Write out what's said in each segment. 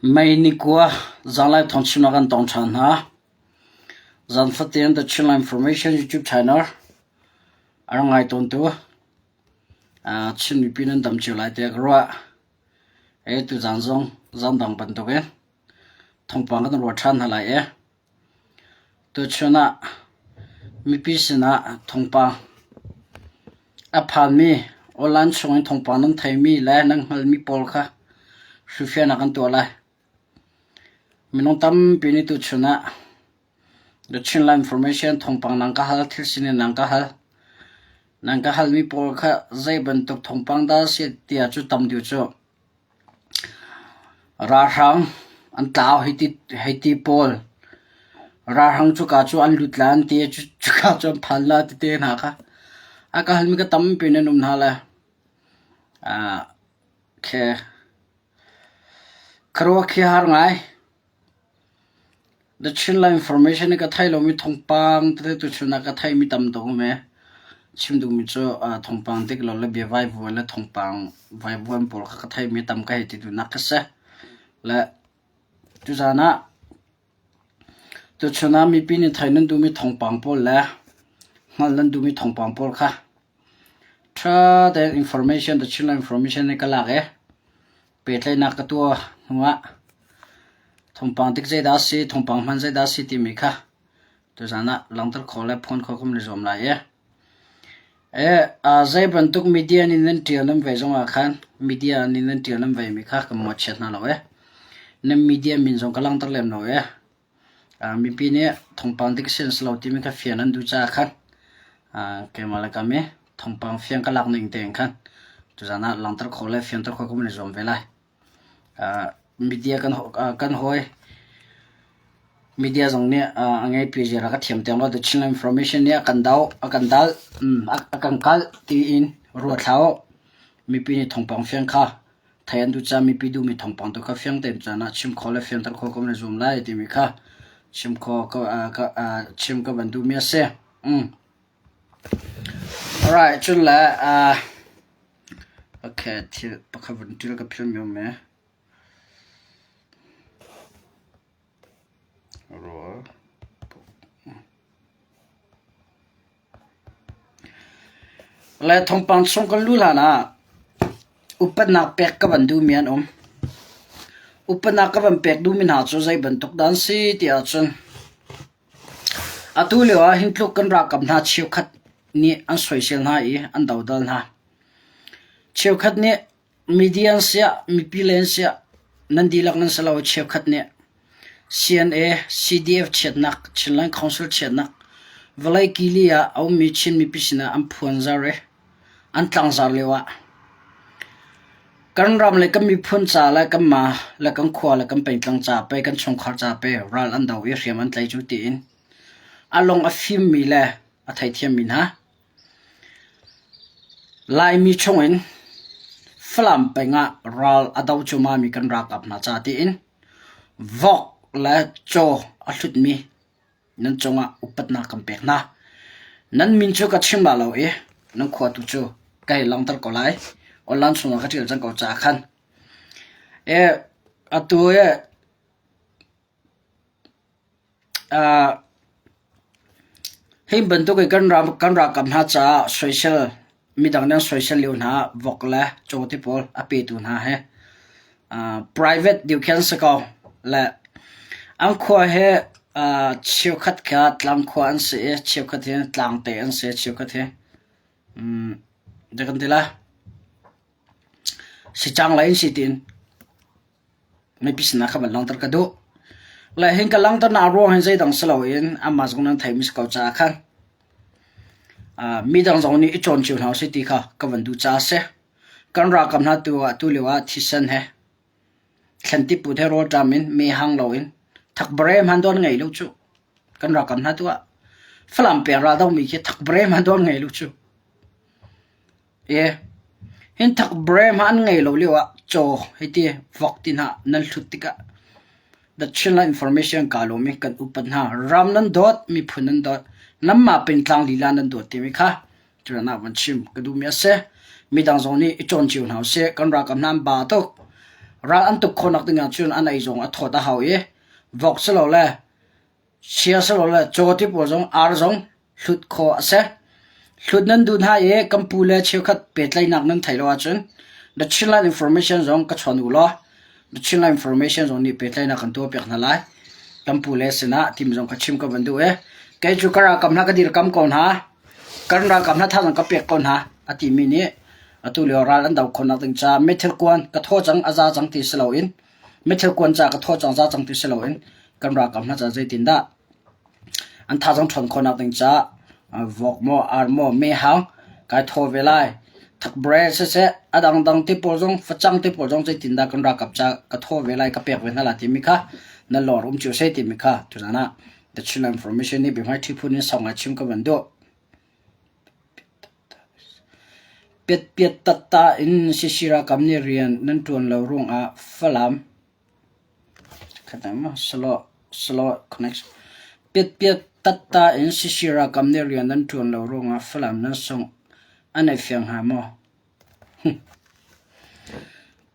Mei nikua zanlai thawngchimnak kan tong ṭhan hna. Zan fatin The Chinland Information YouTube channel a rak ngai tawntu Chin mipi nan dam cio lai tiah ka ruah. E tuzan zong zan dang bantukin thawngpang kan ruah ṭhan hna lai i Tuchun ah mipi sinah thawngpang a phanmi online chungin thawngpang nan theimi le nan hngalhmi pawl kha hrilhfiahnak kan tuah lai. Minung tampi nih tuchun ah The Chinland Information thawngpang nan ka hal, thil sining nan ka hal. Nan ka halmi pawl kha zei bantuk thawngpang dah a si tiah cu tam deuh cu Ralhrang an tlau hei ti pawl. Ralhrang cuka cu an lut lai an ti i cuka cu an phan lai tete hna kha a ka halmi ka tampi in an um hna le khuaruah khi a har ngai. The Chinland Information hi ka thei lomi thawngpang tete tuchun ah ka theimi tam tuk um i chim duhmi cu thawngpang dik lo le bia vaivuan le thawngpang vaivuan pawl kha ka theimi tam ka hei ti duhnak ka si. Le tuzaan ah tuchun ah mipi nih theih nan duhmi thawngpang pawl le hngalh nan duhmi thawngpang pawl kha ṭha tein information The Chinland Information hi ka lak i Pehtlaihnak ka tuah hnuah thawngpang dik zeidah a si, thawngpang hman zeidah a si timi kha tuzaan ah langhter khawh le phuan khawh kan i zuam lai i. Zei bantuk media nih nan ṭial nan vei zongah khan media nih nan ṭial nan veimi kha kan mawhchiat hna lo i nan media min zong ka langhter lem lo i mipi nih thawngpang dik si an si lo timi kha fian an duh caah khan keimah le kam i thawngpang fiang ka lak ning tein khan tuzaan ah langhter khawh le fianter khawh kan i zuam ve lai. Media kan kan hawi media zong nih a ngeipi zir a ka thiam tiang lo The Chinland Information nih a kan dau a kan dal a kan kalh tiin ruat hlah u. Mipi nih thawngpang fiang kha thei an duh caah mipi duhmi thawngpang tu kha fiang tein caan ah chim khawh le fianter khawh kan i zuam lai timi kha chim khawh ka chim ka van duhmi a si. Alright, cun le okay, thil pakhat vun ṭil ka philh mi um e. Rawl. Le thawngpang chung kan luh hlan ah upatnak pek ka van duhmi an um. Upatnak ka van pek duhmi hna cu zei bantuk dah an si ti ahcun atu lio ah hin tluk kan ralkap hna cheukhat nih an soisel hna i an dodal hna. Cheukhat nih Media an siah, mipi lei an siah, nan dihlak nan si lo i cheukhat nih CNA, CDF chiatnak, Chinland Council chiatnak, vawlei kili ah a ummi Chin mipi sinah an phuanzar i an tlangzar lio ah kan ram le kan miphun ca le kanmah le kan khua le kan pengtlang ca pei kan chungkhar ca pei ral an do i hriam an tlai cu tiin a lung a fimmi le a theithiammi hna Laimi chungin Falam peng ah ral a do cuahmahmi kan ralkap hna ca tiin vok le caw a hlutmi nan cungah upatnak kan pek hna. Nan min cu ka chim la lo i nan khua tu cu ka hei langhter ko lai. Online chungah ka ṭial cang ko caah khan. Atu i Hi bantuk in kan ralkap hna caah soisel midang nih an soisel lio hna ah vok le caw ti pawl a petu hna hi private deuh khi an si ko. Le an khua hi cheukhat kha tlangkhua an si i cheukhat hi tlangte an si cheukhat hi zei kan ti lai sicang lei an si tiin Mipi sinah kha van langhter ka duh. Le hin ka langhternak ruang hin zeidang si loin amah zong nan theimi si ko caah khan midang zong nih i cawn cio hna usih ti kha ka van duh caah a si. Kan ralkap hna tu ah tu lio ah thisen he thlen tiput he rawlṭam in mehhang loin thakbare hmanh dawn ngei lo cu. Kan ralkap hna tu ah Falam peng ral domi khi thakbare hmanh dawn ngei lo cu. Hin thakbrem ah an ngei lo lio ah caw hiti vok ti hna nan hlut tikah The Chinland Information kaa lawm i kan upat hna. Ram nan dawt, miphun nan dawt, nanmah pengtlang lila nan dawt timi kha tutan ah van chim ka duhmi a si. Midang zong nih i cawn cio hna usih. Kan ralkap hna an ba tuk. Ral an tuk khawhnak ding ahcun an ei zong a thawt a hau i vok silole sia silole caw ti pawl zong ar zong hlut khawh a si. Hlut nan duh hna i kan pu le cheukhat pehtlaihnak nan theih lo ahcun The Chinland Information zong ka chawn u law The Chinland Information zong nih pehtlaihnak kan tuahpiak hna lai. Kan pu le sinah tim zong ka chim ka van duh i kei cu ka ralkap hna ka dirkam ko hna. Kan ralkap hna thazaang ka pek ko hna a timi nih atu lio ral an do khawhnak ding caah meithal kuan ka thaw cang a za cang ti si loin meithal kuan ca ka thaw cang za cang ti si loin kan ralkap hna ca zeitindah an thazaang ṭhawn khawhnak ding caah vok maw ar maw mehhang kai thaw ve lai. Thakbre siseh a dangdang ti pawl zong facang ti pawl zong zeitindah kan ralkap ca ka thaw ve lai ka pek ve hna lai timi kha na lawr um cio seh timi kha tuzan ah The Chin Information nih biahmaiṭhi phun in sau ngai chim ka van duh. Piatpiat tatta in Sisira kam nih rian nan ṭuan lo ruangah Falam Piatpiat tatta in Sisira kam nih rian nan ṭuan lo ruangah Falam nan sungh an i fiang hnga maw?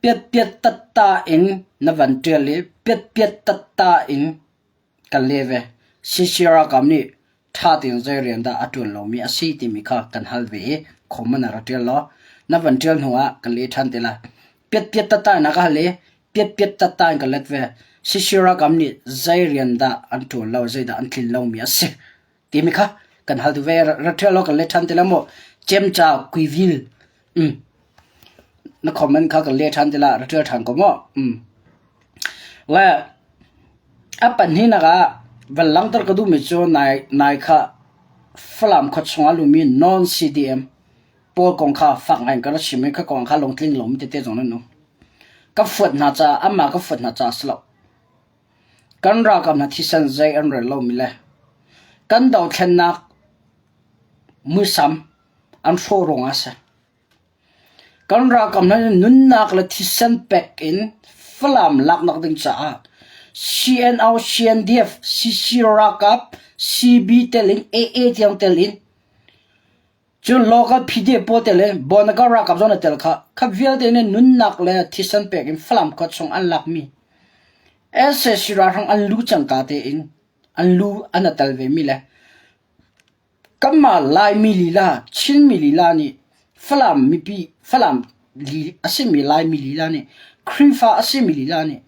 Piatpiat tatta in na van ṭial i piatpiat tatta in kan le ve. CC ralkap nih ṭha tein zei rian dah a ṭuan lomi a si timi kha kan hal ve i comment ah rak ṭial law na van ṭial hnu ah kan leh ṭhan te lai. Piatpiat tatta in a ka hal i piatpiat tatta in ka let ve. CC ralkap nih zei rian dah an ṭuan lo, zeidah an tlin lomi a si timi kha kan hal ve. Rak ṭial law kan let ṭhan te lai mu. Cemca kuivil. Mm. Na comment kha kan leh ṭhan te la, rak ṭial ṭhan ko mu. Mm. Le A pahnihnak ah van langhter ka duhmi cu nai, nai kha Falam khua chung ah lumi non-CDM pawl kong kha fak ngai in ka rak chim i kha kong kha lungtling lomi tete zong nan um. Ka fuat hna caah, anmah ka fuat hna caah a si lo. Kan ralkap hna thisen zei an rel lomi le kan dothlennak muisam an hrawh ruangah a si. Kan ralkap hna nih nunnak le thisen pek in Falam laknak ding caah CNO, CNDF, CC ralkap, CB tel in AA tiang tel in cun local PDF pawl tel in Bonakar ralkap zong na tel kha kha vialte nih nunnak le thisen pek in Falam khua chung an lakmi sac ralhrang an lu cangka tein an lu an a tel vemi le Kanmah Laimi lila, Chinmi lila nih Falam mipi, Falam li a simi Laimi lila nih Khrihfa a simi lila nih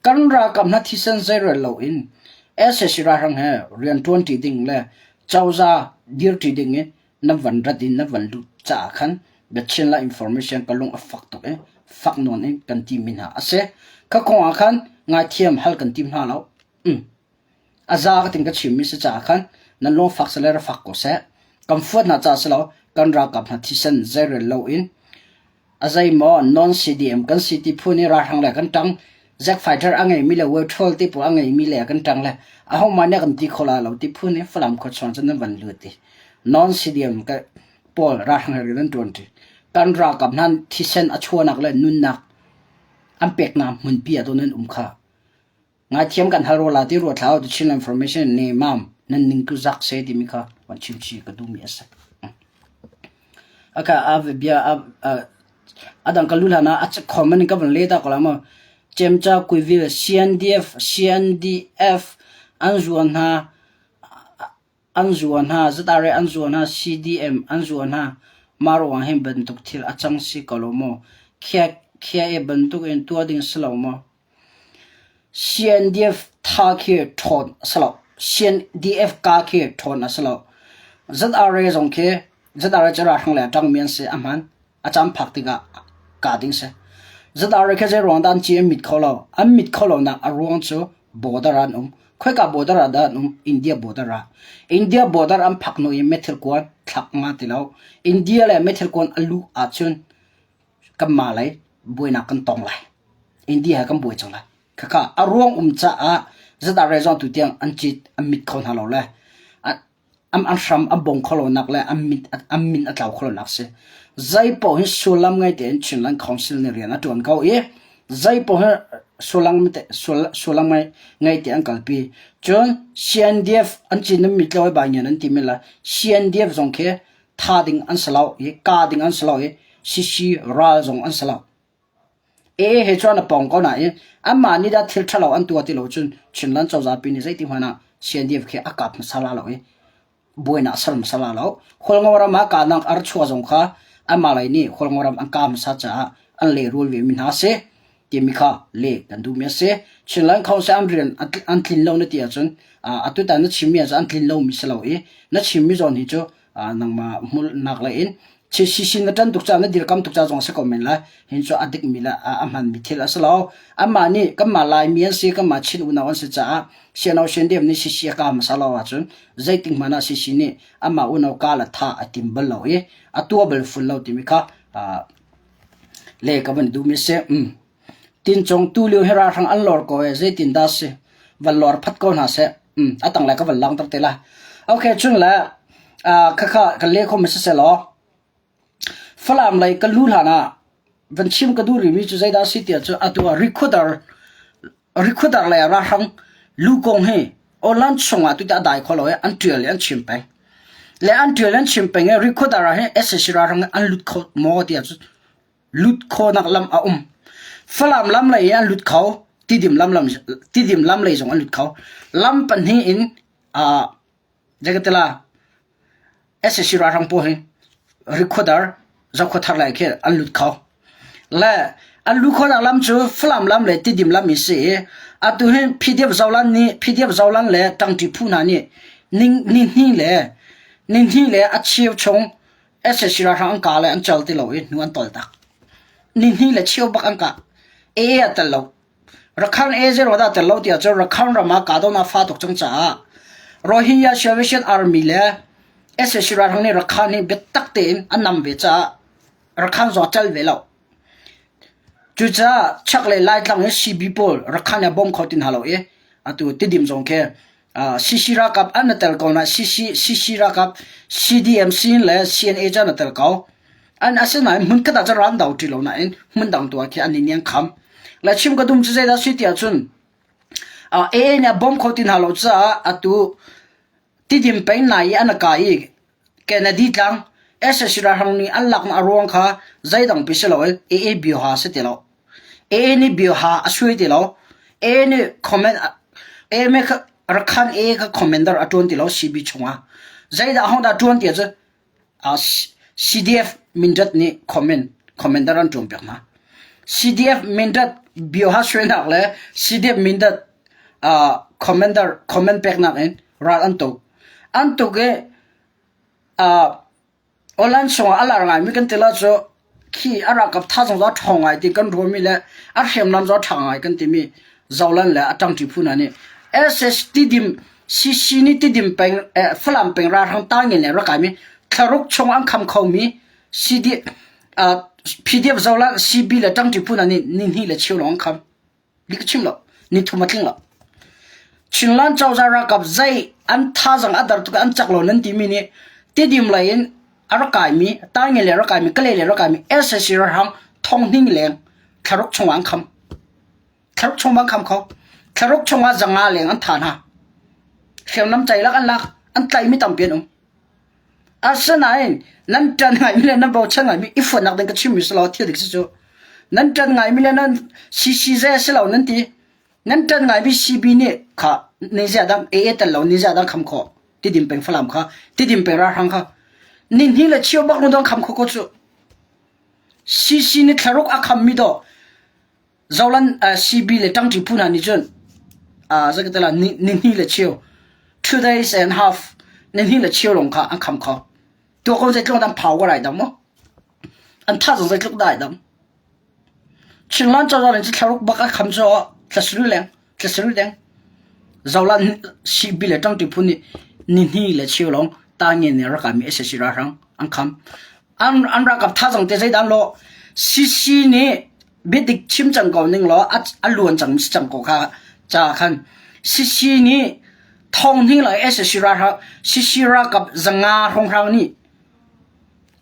kan ralkap hna thisen zeirel loin sac ralhrang he rianṭuanṭi ding le cozah dirṭi ding in na van rat in na van lut caah khan The Chinland Information ka lung a fak tuk i fak nawn in kan timi hna a si. Kha kong ah khan ngaithiam hal kan tim hna lo. Mm. A za ka tin ka chimmi si caah khan nan lungfak seh le ra fak ko seh. Kan fuat hna caah si lo, kan ralkap hna thisen zeirel loin a zeimaw non-CDM kan si ti phu nih ralhrang le kan ṭang. Zack fighter a ngeimi le Wetrol ti pawl a ngeimi le kan ṭang le ahohmah nih a kan ti kho lai lo ti phu nih Falam khua chung cun nan van lut i non-CDM pawl ralhrang he rian an ṭuanṭi. Kan ralkap hna thisen a chuahnak le nunnak an peknak hmunpi ah nan um kha. Ngaithiam kan hal rua la ti rua thlau The Chin Information ne mam nan ning ku zak se timi kha van chim chi ka duhmi a si. Aka a bia a adang ka lu hlan ah a comment ka van le ta ko la mo Chemcha Kuivil CNDF CNDF an zuan hna An zua hna, ZRA an zua hna, CDM an zua hna. Mah ruang hin bantuk thil a cang si ko lo maw? Khia, khia e bantuk in tuah ding si lo maw? CNDF tha khi ṭhawn a si lo. CNDF ka khi ṭhawn a si lo. ZRA zong khi ZRA cu ralhrang le a ṭangmi an si a hmaan. A caan phak tikah kah ding si. ZRA khi zei ruang dah an ci an mit kho lo? An mit kho lonak a ruang cu border ah an um. Khoika border ah dah an um? India border ah. India border an phak hnu i meithal kuan thlak nga ti lo. India le meithal kuan a luh ahcun kanmah lei buainak kan tong lai. India he kan buai cang lai. Khakha a ruang um caah ZRA zong tu tiang an cit an mit kho hna lo le an hram a bong kho lonak le an mit an min a tlau kho lonak si. Zeipaoh hi sullam ngei tein Chinland Council nih rian a ṭuan ko i zeipaoh hi sullam sullam ngei ngei te an kalpi. Cun CNDF an cin an mit lo i baingian an timi le CNDF zong khi tha ding an si lo i ka ding an si lo i CC ral zong an si lo. AA he cun a pawng ko nain anmah nih dah thil ṭhalo an tuah ti lo cun Chinland cozah pi nih zeiti hmanh ah CNDF khi a kap hmasa la lo i buainak a ser hmasa la lo. Hualngo ram ah kahnak a ra chuah zong kha anmah lei nih Hualngo ram an kah hmasa caah an lehrul vemi hna a si timi kha leh kan duhmi a si. Chinland Council an rian an tlin lo na ti ahcun atutan na chimmi ahcun an tlin lomi si lo i na chimmi zawn hi cu nangmah hmulnak lei in CCC na ṭan tuk caah na dirkam tuk caah zong a si ko men lai. Hin cu a dikmi le a hmanmi thil a si lo. Anmah nih kanmah Laimi an si, kanmah Chin unau an si caah CNO CNDF nih CC a kah hmasa lo ahcun zeitik hmanh ah CC nih anmah unau kah le thah a tim bal lo i a tuah bal fun lo timi kha le ka van duhmi a si. Tincung tulio hi ralhrang an lor ko ee zeitin dah si van lor phat ko hna seh. A tanglei ka van langhter te lai. Okay cun le khakha kan leh khomi siseh law Falam lei kan luh hlan ah van chim ka duh rihmi cu zeidah a si tiah cun atu ah Rikhuadar Rikhuadar lei ah ralhrang lu kong hi online chungah tuti a dai kho lo i an ṭial i an chim peng. Le an ṭial i an chim peng i Rikhuadar ah hin sac ralhrang an lut kho maw tiah cun lut khawhnak lam a um. Falam lam lei in an lut kho, Tidim lam lam Tidim lam lei zong an lut kho. Lam pahnih in uh, zeikatila SAC ralhrang pawl hi Rikhuadar Zokhawthar lei khi an lut kho. Le an luh khawhnak lam cu Falam lam le Tidim lam in si i atu hin PDF Zolan nih PDF Zolan le ṭangṭi phu hna nih ning ni hnih le ni hnih le a cheu chung SAC ralhrang an kah le an cal ti lo i hnu an tol tak. Nihnih le cheu bak an kah. AA a tel lo. Rakhine A zero dah tel lo tiah cun Rakhine ram ah kahdohnak fa tuk cang caah Rohingya Salvation Army le SAC ralhrang nih Rakhine hi biatak tein an nam ve caah Rakhine zong a cal ve lo. Cucaah chaklei Laitlang hi CB pawl Rakhine a bawm kho ti hna lo i atu Tidim zong khi CC ralkap an na tel ko na CC CC ralkap CDMC le CNA cu an na tel ko. An asinain hmun khat ah cun ral do ṭi lo nain hmun dang tu ah khi an i an kham. Le chim ka dum cu zeidah si ti ahcun AA nih a bawm kho ti hna lo caah atu Tidim peng nai i an ka i Kennedy tlang SSC ralhrang nih an laknak a ruang kha zeidang pi si loin AA bioha si ti lo. AA nih bioha a suai ti lo. AA nih comment AA me kha Rakhan AA kha commander a ṭuan ti lo CB chungah. Zeidah hong dah ṭuan ti ahcun CDF Mindat nih comment commander an ṭuan piak hna. CDF Mindat bioha suainak le CDF Mindat commander comment peknak in ral an tuk. An tuk i Online chungah a lar ngaimi kan ti lo cu khi a ralkap thazaang zong a ṭhawng ngai ti kan ruahmi le a hriamnam zong a ṭha ngai kan timi Zoland le a ṭangṭi phu hna nih SS Tidim CC nih Tidim peng eh, Falam peng ralhrang tangin le rak kaimi thlaruk chung an kham khomi CD uh, PDF Zoland CB le ṭangṭi phu hna nih nihnih le cheu lawng an kham. Li ka chim lo. Ni thum a tling lo. Chinland cozah ralkap zei an thazang a dar tuk an cak lo nan timi nih Tidim lei in a rak kaimi Taingen le rak kaimi Kalay le rak kaimi SAC ralhrang thong hning leng thlaruk chungah an kham. Thlaruk chung an kham kho. Thlaruk chungah zanga leng an tha hna. Hriamnam ceilak an lak an tlaimi tampi an um. Asinain nan ṭan ngaimi le nan bochan ngaimi i fuatnak ding ka chimmi si lo thil dik si cu. Nan ṭan ngaimi le nan CCZ si lo nan ti. Nan ṭan ngaimi CB nih kha ni ziah dang AA tel lo ni ziah dang kham khawh Tidim peng Falam kha Tidim peng ralhrang kha ni hnih le cheu bak nu dong kham kho ko cu. CC nih thlaruk a khammi dawh Zolan CB le ṭangṭi phu hna nih cun zeikatela ni hnih le cheu two days and half ni hnih le cheu lawng kha an kham kho. Tuah ko zeitluk dah an power ai dam maw? An tha zong zeitluk dah ai dam? Chinland cozah nih thlaruk bak a kham cu thla sarih leng thla sarih deng Zolan CB le ṭangṭi phu nih ni hnih le cheu lawng Tangen nih rak mi SAC ralhrang an kham. An an ralkap thazang te zeidah law CC nih biadik chim cang ko ning law a luan cang si cang ko kha ca khan CC nih thong hning lai SAC ralhrang CC ralkap zanga hrawnghrang nih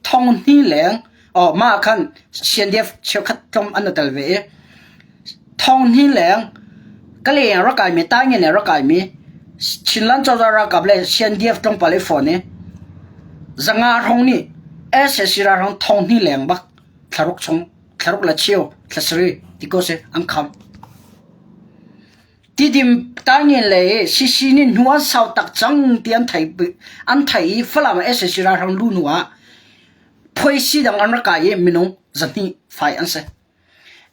thong hnih leng oh mah khan CNDF cheukhat tlawm an tel ve i thong hnih leng Kalay rak kaimi Taingen rak kaimi Chinland cozah ralkap le CNDF tlawmpal i fawn i zanga hrawng nih SAC ralhrang thong hnih leng bak thlaruk chung. Thlaruk le cheu, thla sarih ti ko seh an kham. Tidim Taingen le CC nih hnu an sau tak cang ti an thei an thei i Falam sac ralhrang lu hnu ah phuaisi dang an rak kai i minung zahnih fai an si.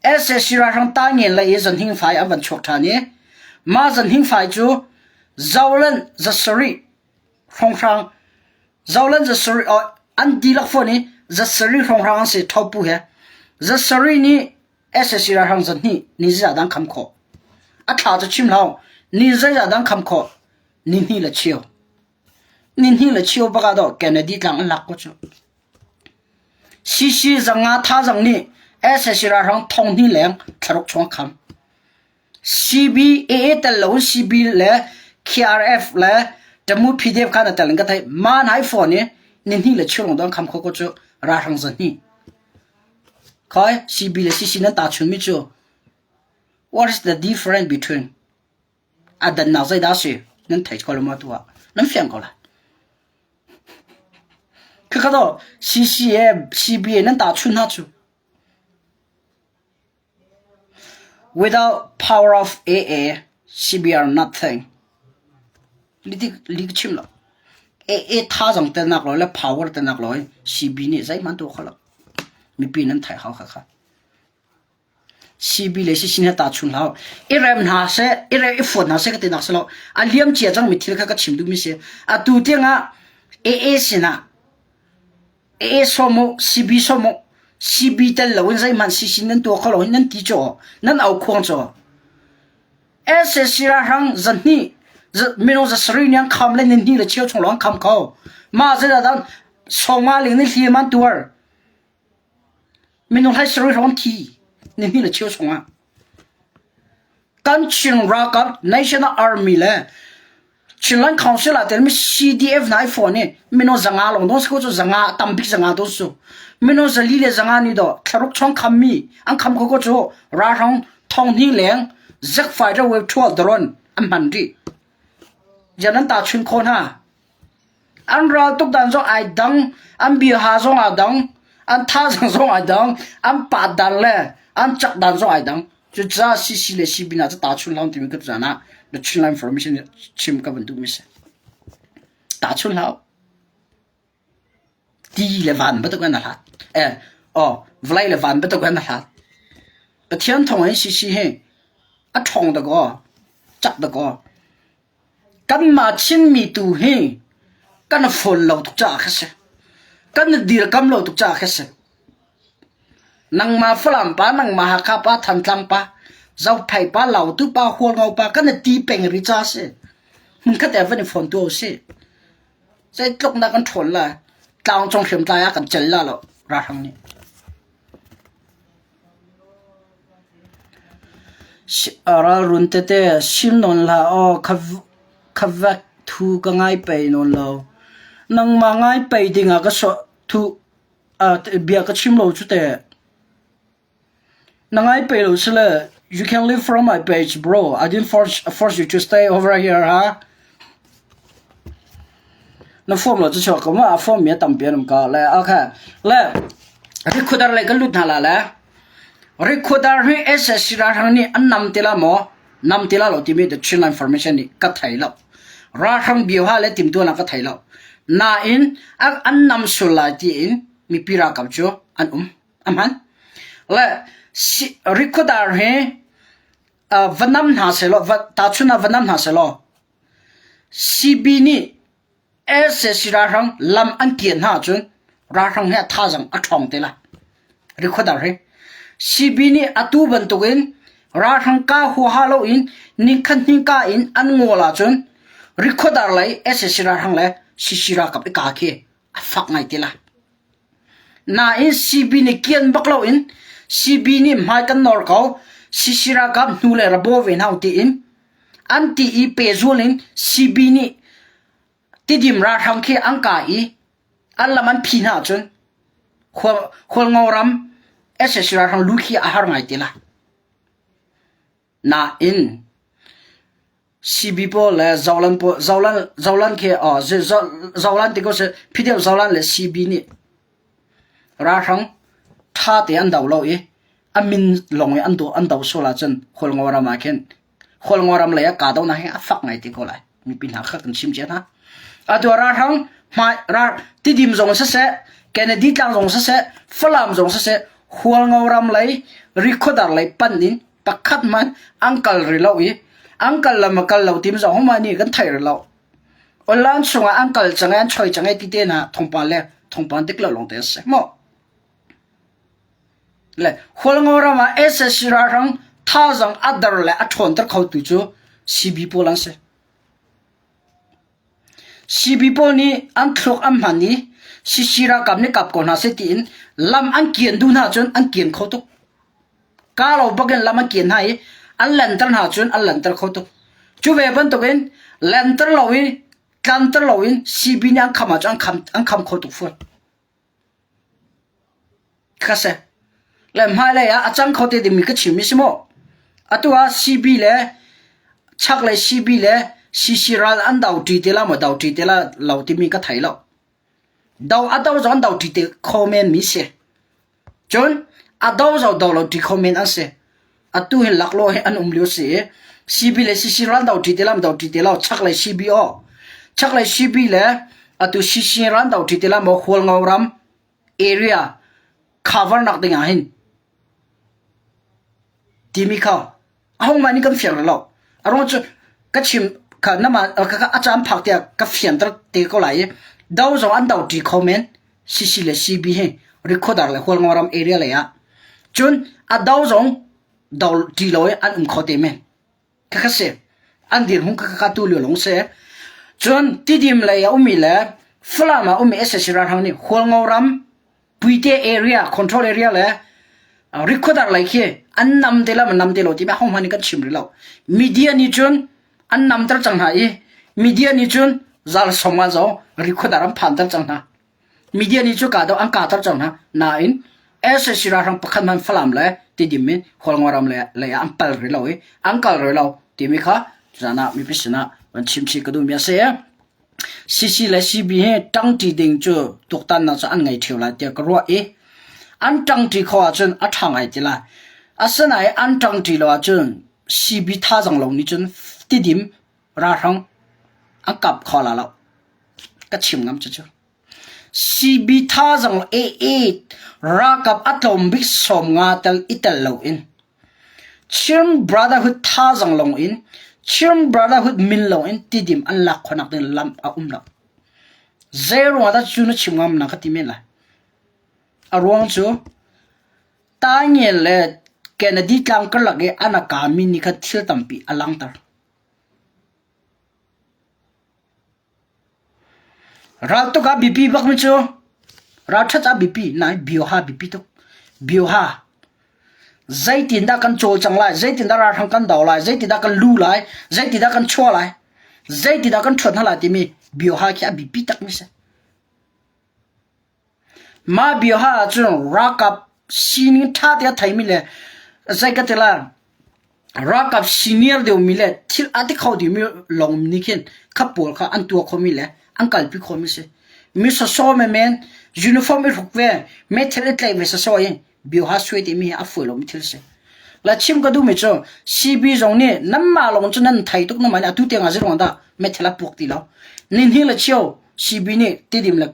Sac ralhrang Taingen lei i zanhing fai an van chuak ṭhan i mah zanhing fai cu Zoland zasarih hrawnghrang Zoland zasarih an dihlak fawn i zasarih hrawnghrang an si thopu he zasarih nih sac ralhrang zahnih ni zeizah dah an kham khawh? A thla cu chim hlah ni zeizah dah an kham khawh? Ni hnih le cheu. Ni hnih le cheu bak ah dawh Kennedy tlang an lak ko cu. CC zanga thazang nih sac ralhrang thong hnih leng thlaruk chung a kham. CBAA tel lo in CB le KRF le Tamu PDF kha na tel in ka theih. Ma nai phone i ni hnih le cheu lawng dawh an kham kho ko cu ralhrang zahnih. Khoi CB le CC nan tahchun mi cu what is the difference between a dannak zeidah a si nan thei ko lo maw tu ah nan fiang ko lai. Khakha to CC he CBA nan tahchun hna cu Without power of AA, CBR nothing. Li ka chim lo. AA thazaang telnak lo le power telnak lo in CB nih zeihmanh tuah kho lo. Mipi nan theih hau khakha. CB le CC he tahchun hlah. I rem hna seh, i rem i fuat hna seh ka ti nak si lo. A liam cia cang mi thil kha ka chim duhmi si. Atu tiangah AA sinah AA sawm u, CB sawm u, CB tel loin zeihmanh CC nan tuah kho lo hi nan ti caw, nan au khuang caw. SAC ralhrang zahnih minung zasarih nih an kham le nihnih le cheu chung lawng an kham kho. Mah zeidah dah sawma ling nih hliam an tuar. Minung hlai sarih hrawng thi nihnih le cheu chungah. Kan Chin ralkap National Army le Chinland Council ah telmi CDF hna i fawn i minung zanga lawng dong si ko cu zanga tambik zanga dong su. Minung zali le zanga nih dawh thlaruk chung khammi an kham ko ko cu ralhrang thong hnih leng zik fighter wave 12 drone an hman rih. Jan an ta chun kho hna. An ral tuk dan zong ai dang, an bia zong aa dang, an thazaang zong ai dang, an pat dan le an cak dan zong ai dang. Cucaah CC le CB hna cu tahchun hlah timi ka caan ah the Chinland Information chim ka van duhmi si. Tahchun hlah. Ti le van bantuk in a hlat. Eh, oh, vawlei le van bantuk in a hlat. Pathian thawng in CC hi a ṭhawng dakaw, cak dakaw. Kanmah Chinmi tu hi kan fawn lo tuk caah kha si. Kan i dirkam lo tuk caah kha si. Nangmah Falam pa, nangmah Hakha pa, Thantlang pa, Zophei pa, Lautu pa, Hualngo pa kan i ti peng rih caah si. Hmunkhat eh van i fawn tu usih. Zeitluk dah kan ṭhawn lai. Tlangcung hriamtlai ah kan cel la lo ralhrang nih. Ralrun tete sim nawn hlah aw, khavek thu ka ngai pei nawn lo. Nangmah ngai pei dingah ka sawh thu bia ka chim lo cu teh. Na ngai pei lo sile you can leave from my page bro. I didn't force force you to stay over here ha. Na form lo cu chuak ko ma a form mi a tampi an um ka le okay le Rikhuadar lei kan lut hna la le Rikhuadar hi SSC ralhrang nih an nam ti la maw nam ti la lo timi the Chinland Information nih ka thei lo. Ralhrang bioha le timtuanak ka thei lo. Nain an nam sul lai tiin mipi ralkap cu an um. A hman. Le Rikhuadar hi va nam hna sehlaw tahchun ah va nam hna sehlaw CB nih Sac ralhrang lam an kian hna ahcun ralhrang hi a thazaang a ṭhawng te lai. Rikhuadar hi. CB nih atu bantukin ralhrang ka huaha loin ningkhat hnika in an ngawl ahcun rikhuadar lei sac ralhrang le CC ralkap i ka khi a fak ngai te lai. Nain CB nih kian bak loin CB nih hmai kan nawr ko CC ralkap hnu le ra baw ve hna u tiin an ti i pehzul in CB nih Tidim ralhrang khi an kai i an lam an phi hna ahcun Hualngo ram sac ralhrang lu khi a har ngai te lai. Nain CB pawl le Zolan pawl Zolan Zolan khi oh Zolan ti ko seh Phideuh Zolan le CB nih ralhrang ṭha te an do lo i. A min lawng i an do an do sual ahcun Hualngo ram ah khin Hualngo ram lei ah kahdohnak hi a fak ngai te ko lai. Mipi hna kha kan chim cia hna. Atu ah ralhrang hmai ral Tidim zong siseh, Kennedy tlang zong siseh, Falam zong siseh, Hualngo ram lei Rikhuadar lei pan in pakhat hmanh an kal rih lo i an kal lam a kal lo tim zong huma nih kan theih rih lo. Online chungah an kal cang i an choi cang i ti te hna thawngpang le thawngpang dik lo lawng te a si maw? Le Hualngo ram ah SSC ralhrang thazaang a dar le a ṭhawnter khotu cu CB pawl an si. CB pawl nih an thluak an hman i CC ralkap nih kap ko hna seh tiin lam an kian duh hna cun an kian kho tuk. Kaa lo bakin lam an kian hna i an lenter hna cun an lenter kho tuk. Cu ve bantukin lenter lo i tlanter loin CB nih an kham ahcun an kham, an kham kho tuk fawn. Kha si. Le hmailei ah a cang kho te dingmi ka chimmi si maw? Atu ah CB le chaklei CB le CC ral an do ṭi te la maw do ṭi te la lo timi ka thei lo. Do a do zong an do ṭi te kho men mi si. Cun a do zong do lo ṭi kho men an si. Atu hi laklawh hi an um lio si i CB le CC ral do ṭi te la do ṭi te lo chaklei CB aw chaklei CB le atu CC ral do ṭi te la maw Hualngo ram area cover nak ding ah hin timi kha a hong mah nih kan fiang lo a ruang cu ka chim kha nama ka a caan phak tiah ka fianter te ko lai i do zong an do ṭi kho men CC le CB hi Rikhuadar le Hualngoram area lei ah cun a do zong do ṭi lo i an um kho te men khakha si an dirhmun khakha ka tu lio lawng si cun Tidim lei a ummi le Falam ah ummi SAC ralhrang nih Hualngoram Puite area control area le Rikhuadar lei khi an nam te lo nam te lo timi ho hmanh nih kan chim rih lo media nih cun an namter cang hna i media nih cun zal song ah zong Rikhuadar an phanter cang hna Media nih cu kahdoh an kahter cang hna. Nain sac ralhrang pakhat hmanh Falam le Tidim in Hualngoram le lei ah an pal rih lo i an kal rih lo timi kha tuzaan ah mipi sinah van chim chih ka duhmi a si. CC le CB hi ṭangṭi ding cu tuaktannak cu an ngei ṭheo lai tiah ka ruah i an ṭangṭi khawh ahcun a ṭha ngai ti lai. Asinain an ṭangṭi lo ahcun CB thazaang lo nih cun Tidim ralhrang an kap kho la lo. Ka chim ngam cucu. CB thazaang AA ralkap a tlawm bik 50 tel i tel loin Chin Brotherhood thazaang lawng in Chin Brotherhood min lawng in Tidim an lak khawhnak ding lam a um lo. Zei ruangah dah cu na chim ngam na ka ti men lai. A ruang cu Taingen le Kennedy tlang karlak i an a kami nih khan thil tampi a langhter. Raltuk ah biapi bakmi cu ralṭhat ah biapi nain bioha biapi tuk. Bioha. Zeitindah kan cawlcang lai, zeitindah ralhrang kan do lai, zeitindah kan lu lai, zeitindah kan chuah lai, zeitindah kan ṭhuat hna lai timi bioha khi a biapi takmi si. Mah bioha ahcun ralkap sining ṭha te a theimi le zei ka ti lai, ralkap senior deuhmi le thil a ti kho dingmi lawng nih khin kha pawl kha an tuah khomi le an kalpi khomi si. Mi sawsawh menmen, uniform i hruk ve, meithal i tlaih ve sawsawh in bioha suai timi hi a fawi lomi thil si. La chim ka duhmi cu CB zong nih nanmah lawng cu nan thei tuk naman atu tiang ah zeiruang dah meithal a puak ti lo. Nihnih le cheu CB nih Tidim le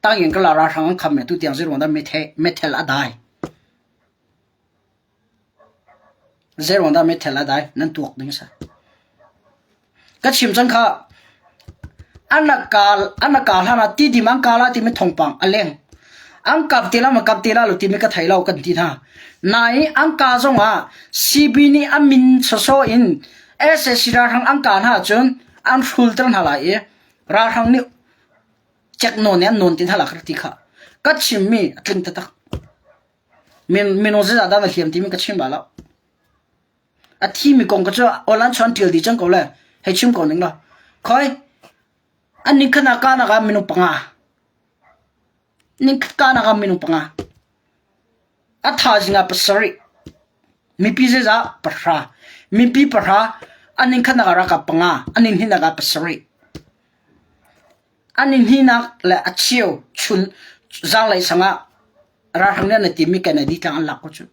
Tangin ka la ralhrang an kham i atu tiang zeiruang dah meithal a dai. Zeiruang dah meithal a dai nan tuak ding a si. Ka chim cang kha an an ka hlan ah tidim an ka la timi thawngpang a leng. An kap ti la ma kap ti la lo timi ka thei lo kan ti hna. Nain an ka zong ah CB nih a min sawsawh in SAC ralhrang an ka hna ahcun an hrulter hna lai i ralhrang nih cek nawn i an nawn ti hna la ka ti kha. Ka chimmi a tling taktak. Minung zeizah dah na hliam timi ka chim bal lo. A thimi kong ka cu online chuan ṭial dih cang ko le hei chim ko ning law. Khoi, an ning khan ah kahnak ah minung panga. Ning kahnak ah minung panga. A thaizing ah pasarih. Mipi zeizah pahra. Mipi pahra, an ning khatnak ah ralkap panga, an ning hnihnak ah pasarih. An ning hnihnak le a cheu chun zaanglei sang ah ralhrang nih an i timmi Kennedy tlang an lak ko cu.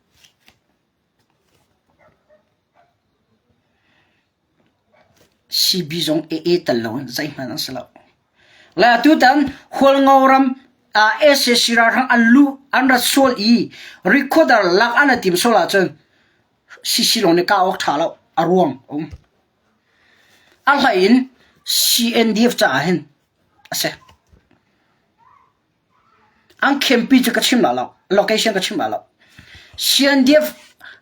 CB zong AA tel loin zeihmanh an si lo. Le atutan Hualngo ram ah sac ralhrang an luh an rat sual i recorder lak an i tim sual ahcun CC lawng nih kah awk ṭha lo a ruang a um. A hlei in CNDF caah hin a si. An campi cu ka chim la lo. Location ka chim la lo. CNDF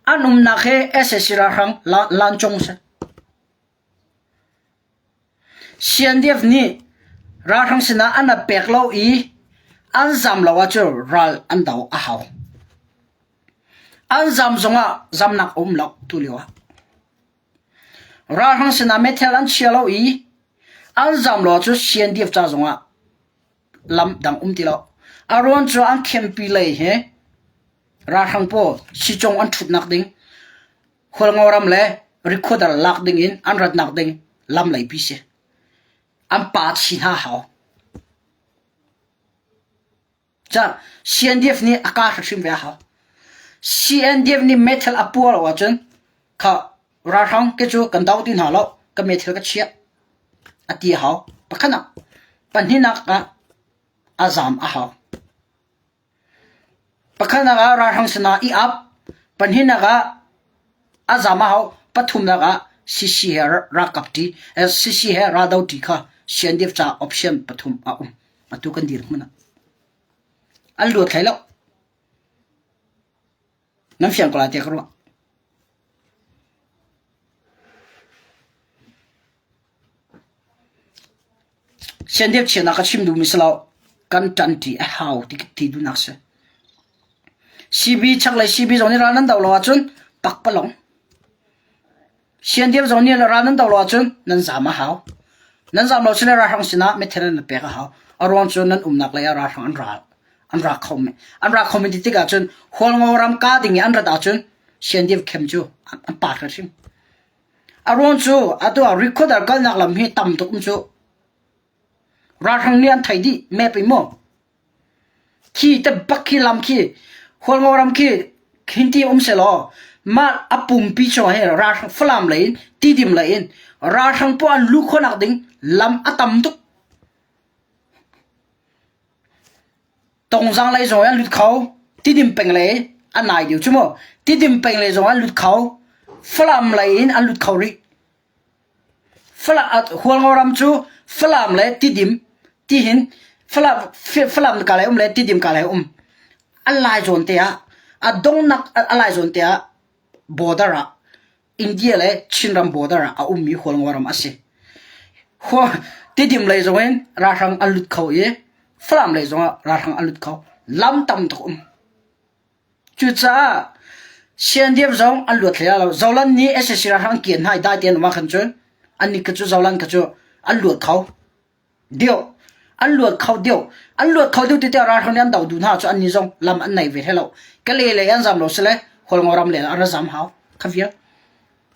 an umnak hi sac ralhrang lancung si. CNDF nih ralhrang sinah an ap pek lo i an zam lo ahcun ral an do a hau. An zam zongah zamnak a um lo tulio ah. Ralhrang sinah meithal an chia lo i an zam lo ahcun CNDF ca zongah lam dang um ti lo. A ruang cu an campi lei hi ralhrang pawl sicung an ṭhutnak ding Hualngo ram le Rikhuadar lak ding in an ratnak ding lam leipi si. An pa chi hna hau. Ca CNDF nih a ka hrim ve a hau. CNDF nih meithal a puar lo ahcun kha ralhrang ke cu kan do ti hna lo ka meithal ka chiah a ti a hau. Pakhatnak pahnihnak ah a zam a hau. Pakhatnak ah ralhrang sinah i ap, pahnihnak ah a zam a hau, pathumnak ah CC he ralkap ṭi, CC he raldo ṭi kha CNDF caah option pathum a um. Atu kan dirhmun ah. An luat hlei lo. Nan fiang ko lai tiah ka ruah. Siandep chiahnak ka chim duhmi si lo. Kan ṭanṭi a hau ti ti duhnak si. CB chaklei CB zong nih ral nan do lo ahcun pakpalawng. Siandep zong nih ral nan do lo ahcun nan zaam a hau. Nan zaam lo cun ralhrang sinah meithal nan pek a hau. A ruang cu nan umnak lei ah ralhrang an ral an ra kho men. An ra kho men ti tikah cun Hualngo ram ka ding i an rat ahcun Siandep khem cu an pa hrimhrim. A ruang cu atu ah recorder kalnak lam hi tam tuk um cu. Ralhrang nih an theih dih map in maw. Khi te bak khi lam khi Hualngo ram khi khinti um selaw mah a pumpi chung hi ralhrang Falam lei in Tidim lei in ralhrang poah an luh khawhnak ding lam a tam tuk. Tongzang lei zong an lut kho. Tidim peng lei a nai deuh cu mu. Tidim peng lei zong an lut kho. Falam lei in an lut kho rih. Falam Hualngo ram cu Falam le Tidim tihin Falam Falam ka lei um le Tidim ka lei um. A lai zawn te ah a dongnak a lai zawn te ah border ah India le Chinram border ah a ummi Hualngo ram a si. Tidim lei zong in ralhrang an lut kho i Falam lei zong ah ralhrang an lut kho. Lam tam tuk um. Cucaah CNDF zong an luat hlei lo. Zolan nih sac ralhrang an kian hna i dai tein um ah khan cun annih kha cu Zolan kha cu an luat kho. Deuh. An luat kho deuh. An luat kho deuh ti tiah ralhrang nih an doh duh hna cu annih zong lam an nei ve hlei lo. Kale lei an zam lo sile Hualngo ram lei ah an ra zam hau. Kha vial.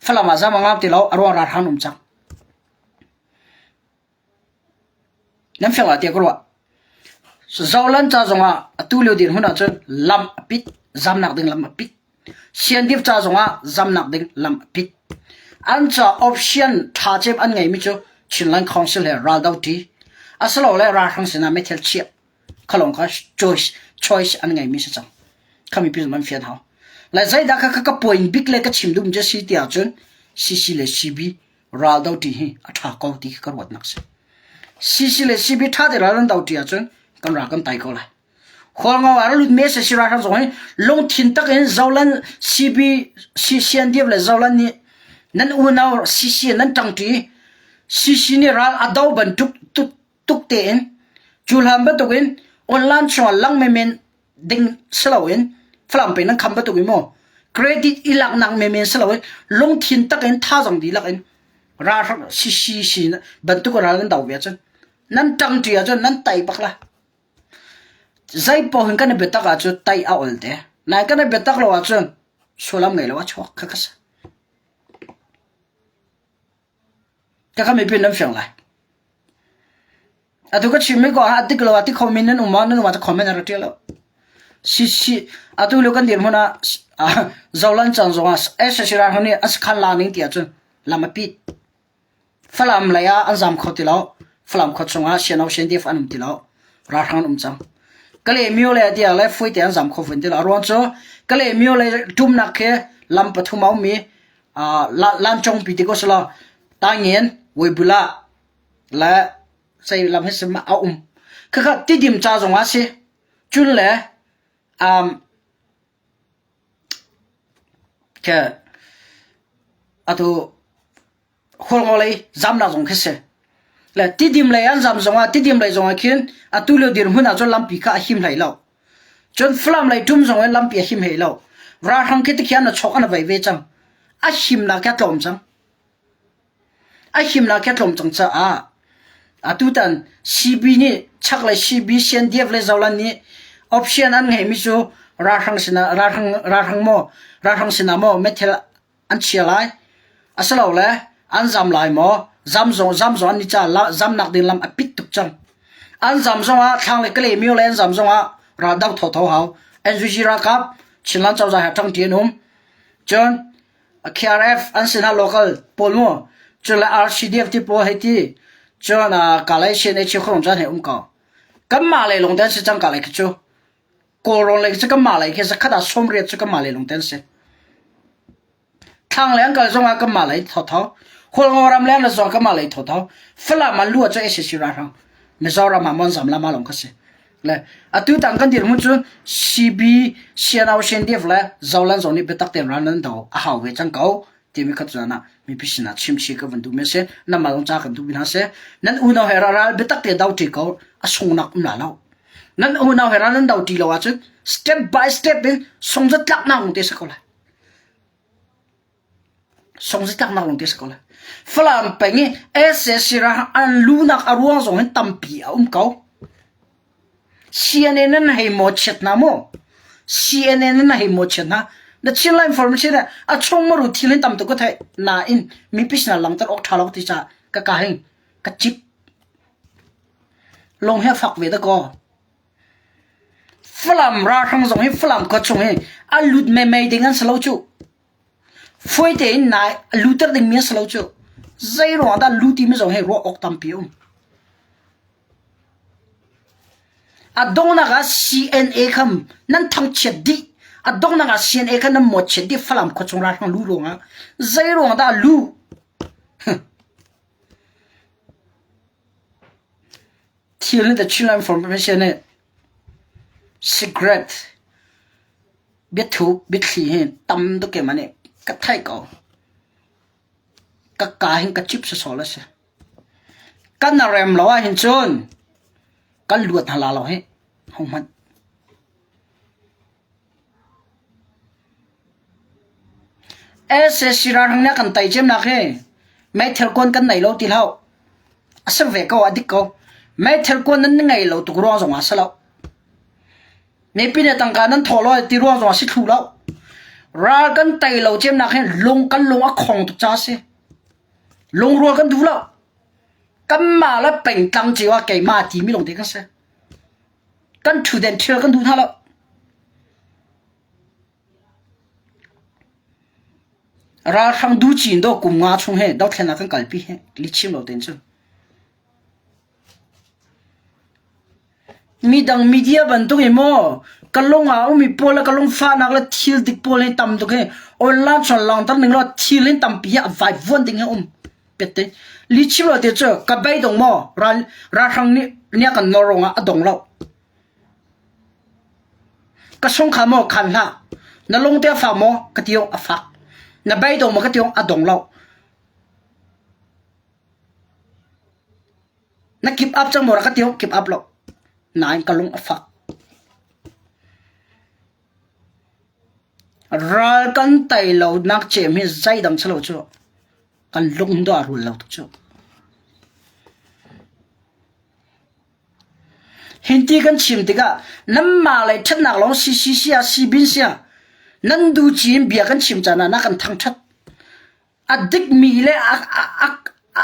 Falam ah zam a ngam ti lo. A ruang ralhrang um cang. Nan fiang lai tiah ka ruah. Zolan ca zongah atu lio dirhmun ahcun lam a pit. Zamnak ding lam a pit. Siandip ca zongah zamnak ding lam a pit. An ca option ṭha cem an ngeimi cu Chinland Council he raldo ṭi asilole ralhrang sinah meithal chiah khalong kha choice choice an ngeimi si cang. Kha mipi zong an fian hau. Le zeidah kha ka point bik le ka chim duhmi cu si ti ahcun CC le CB raldo ṭi hi a ṭha ko ti khi ka ruatnak si. CC le CB ṭha te ral an do ṭi ahcun kan ral kan tai ko lai. Hualngo ah lut me se sira hrang zong hi lungthin tak in Zolan CB CNDF le Zolan nih nan unau CC nan ṭangṭi CC nih ral a do bantuk tuk tuk tein cu hlan bantuk in online chungah lang menmen ding si loin Falam peng nan kham bantuk in maw credit i laknak menmen si loin lungthin tak in thazang dihlak in ralhrang CC bantuk ral nan do ve ahcun nan ṭangṭi ahcun nan tai bak la. Zeipaoh hin kan i biatak ahcun tai a ol te. Nain kan i biatak lo ahcun sullam ngei lo a chuak kha ka si. Ka mipi nan fiang lai. Atu ka chimmi ko ah dik lo ah ti khomi nan um ah nan um ah comment a ra ṭial lo. Si si atu lio kan dirhmun ah Zolan caan zong ah SSC ralhrang nih a sakhan la ning ti ahcun lam a pit. Falam lei ah an zam kho ti lo. Falam khua chungah CNO CNDF an um ti lo. Ralhrang an um cang. Kale myo le tiah le fuite an zam kho fawn ti lo. A ruang cu Kale myo le ṭumnak khi lam pathum a ummi lancong pi ti ko selaw Taingen, Weibula le sei lam hi sim a um. Khakha tidim ca zong ah si. Cun le um, Ke atu Hualngo lei zamnak zong khi si. Le Tidim lei an zam zongah Tidim lei zongah khin atu lio dirhmun ah cun lampi kha a him hlei lo. Cun Falam lei ṭum zong in lampi a him hlei lo. Ralhrang khi tikhian na chok an vei ve cang. A himnak khi a tlawm cang. A himnak khi a tlawm cang caah atutan CB nih chaklei CB CNDF le Zolan nih option an ngeihmi cu ralhrang sinah ralhrang ralhrang maw ralhrang sinah maw meithal an chia lai asilole an zam lai maw zam zong zam zong an ni ca zamnak ding lam a pit tuk cang an zam zong ah thlang le kale myo le an zam zong ah ral do thotho hau NUG ralkap Chinland cozah he ṭang ṭi an um cun KRF an sin ah local pawl mu cun le RCDF ti pawl hei ti cun Kalay CNA cheukhong caan he um ko kanmah le lung ten si cang kalay khi cu Kawlrawn lei cu kanmah lei khi zakhat ah 80 cu kanmah lei lung te an si. Thlang lei an kal zongah kanmah lei thotho. Hualngo ram leng le zong kanmah lei thotho. Falam an lu ah cu SAC ralhrang. Mizoram ah mon zam lama lawng kha si. Le atu tang kan dirhmun cu CB CNO CNDF le Zoland zong nih biatak tein ral nan do a hau ve cang ko timi kha cun ah mipi sinah chimchi ka van duhmi a si. Namah zong ca kan duhmi hna si. Nan unau he ral biatak te do ṭi ko a sungnak um la lo. Nan unau he ral nan do ṭi lo ahcun step by step in sungzatlaknak lung te si ko lai. Sungzatlaknak lung te si ko lai. Falam peng i SAC ra an lunak a ruang zong hin tampi a um ko. CNN nan hei maw chiat hna maw? CNN nan hei maw chiat hna? Na Chin Lai information a chung maru thil hin tam tuk ka theih nain mipi sinah langter awk ṭha lo ti ca ka ka hing ka cip Lung hi a fak ve dakaw. Falam ralhrang zong hi Falam khua chung hi a lut meimei ding an si lo cuh. Fawi tein nai a luter dingmi an si lo cuh. Zei ruangah dah lu timi zong hi ruah awk tampi a um. A donghnak ah CNA kha nan thangchiat dih. A donghnak ah CNA kha nan mawtchiat dih Falam khua chung ralhrang lu ruangah. Zei ruangah dah lu? Thil nih the Chinland Information nih cigarette biathup biathli hi tam tuk keimah nih ka theih ko. Ka kaa hin ka cip sawsawh a si. Kan a rem lo ahhin cun kan luat hna la lo hih. Hohmanh. Sac ralhrang nih a kan tei cemnak hi meithal kuan kan nei lo ti hlah. A si ve ko, a dik ko. Meithal kuan nan ngei lo tuk ruang zong ah si lo. Mipi nih tangka nan thawh lo ti ruang zong ah si thlu lo. Ral kan tei lo cemnak hi lung kan lung a khong tuk ca si. Lungrual kan duh lo. Kanmah le pengtlang cio ah keimah timi lawng te kan si. Kan ṭhutden ṭhial kan duh hna lo. Ralhrang ducin do kum nga chung he dothlennak kan kalpi he lichim lo tein cun. Midang media bantuk in maw ka lung ah umi pawl le ka lung fahnak le thil dik pawl hi tam tuk hi online chuan langter ning law thil hin tampi hi a vaivuan ding hi um. Pette lichim lo te cu ka beidong maw ral ralhrang nih nia kan nor ruangah a dong lo. Ka sung kha maw khan hlah. Na lung te a fak maw ka ti a fak. Na beidong maw ka ti a dong lo. Na keep up cang maw ka ti keep up lo. Nain ka lung a fak. Ral kan tei lo nak cem hi zeidang si lo cu. Kan lung dawh a rul lo tuk cu. Hinti kan chim tikah nanmah lei ṭhatnak lawng CCC ah sibin siah nan du cin bia kan chim caan ah na kan thangṭhat. A dikmi le a, a, a, a,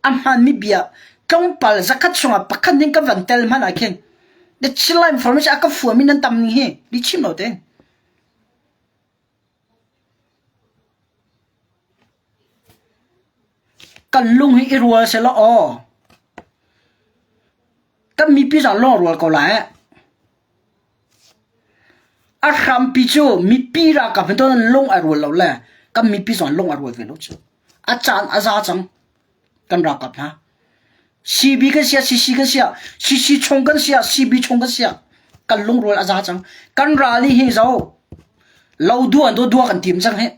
a hmaanmi bia tlawmpal zakhat chungah pakhat ning ka van tel hmanh ah khin the Chinland information a ka fuami nan tam ning hi li chim lo te. Kan lung hi i rual selaw aw. Kan mipi zong lung a rual ko lai. A hrampi cu mipi ralkap hin tuan lung ai rual lo le kan mipi zong lung a rual ve lo cu. A caan a za cang kan ralkap hna. CB kan sia, CC kan sia, CC chung kan sia, CB chung kan sia. Kan lungrual a za cang. Kan ral hi zo lo dua do dua kan tim cang hi.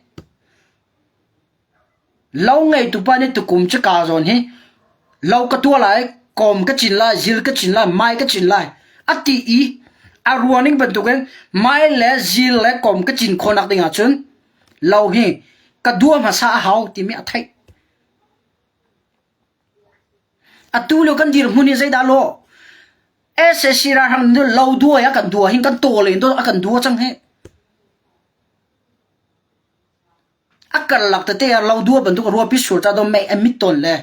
Lo ngeitu pa nih tukum cu kaa zawn hi lo ka tuah lai, kawm ka cin lai, zil ka cin lai, mai ka cin lai a ti i a ruahning bantukin mai le zil le kawm ka cin khawhnak ding ahcun lo hi ka dua hmasa a hau timi a theih. Atu lio kan dirhmun hi zeidah lawh? SAC ralhrang nih lo dua a kan dua hin kan tawl in a kan dua cang hi. A karlak tete ah lo dua bantuk ruahpi sur ca dawh mei a mit tawn le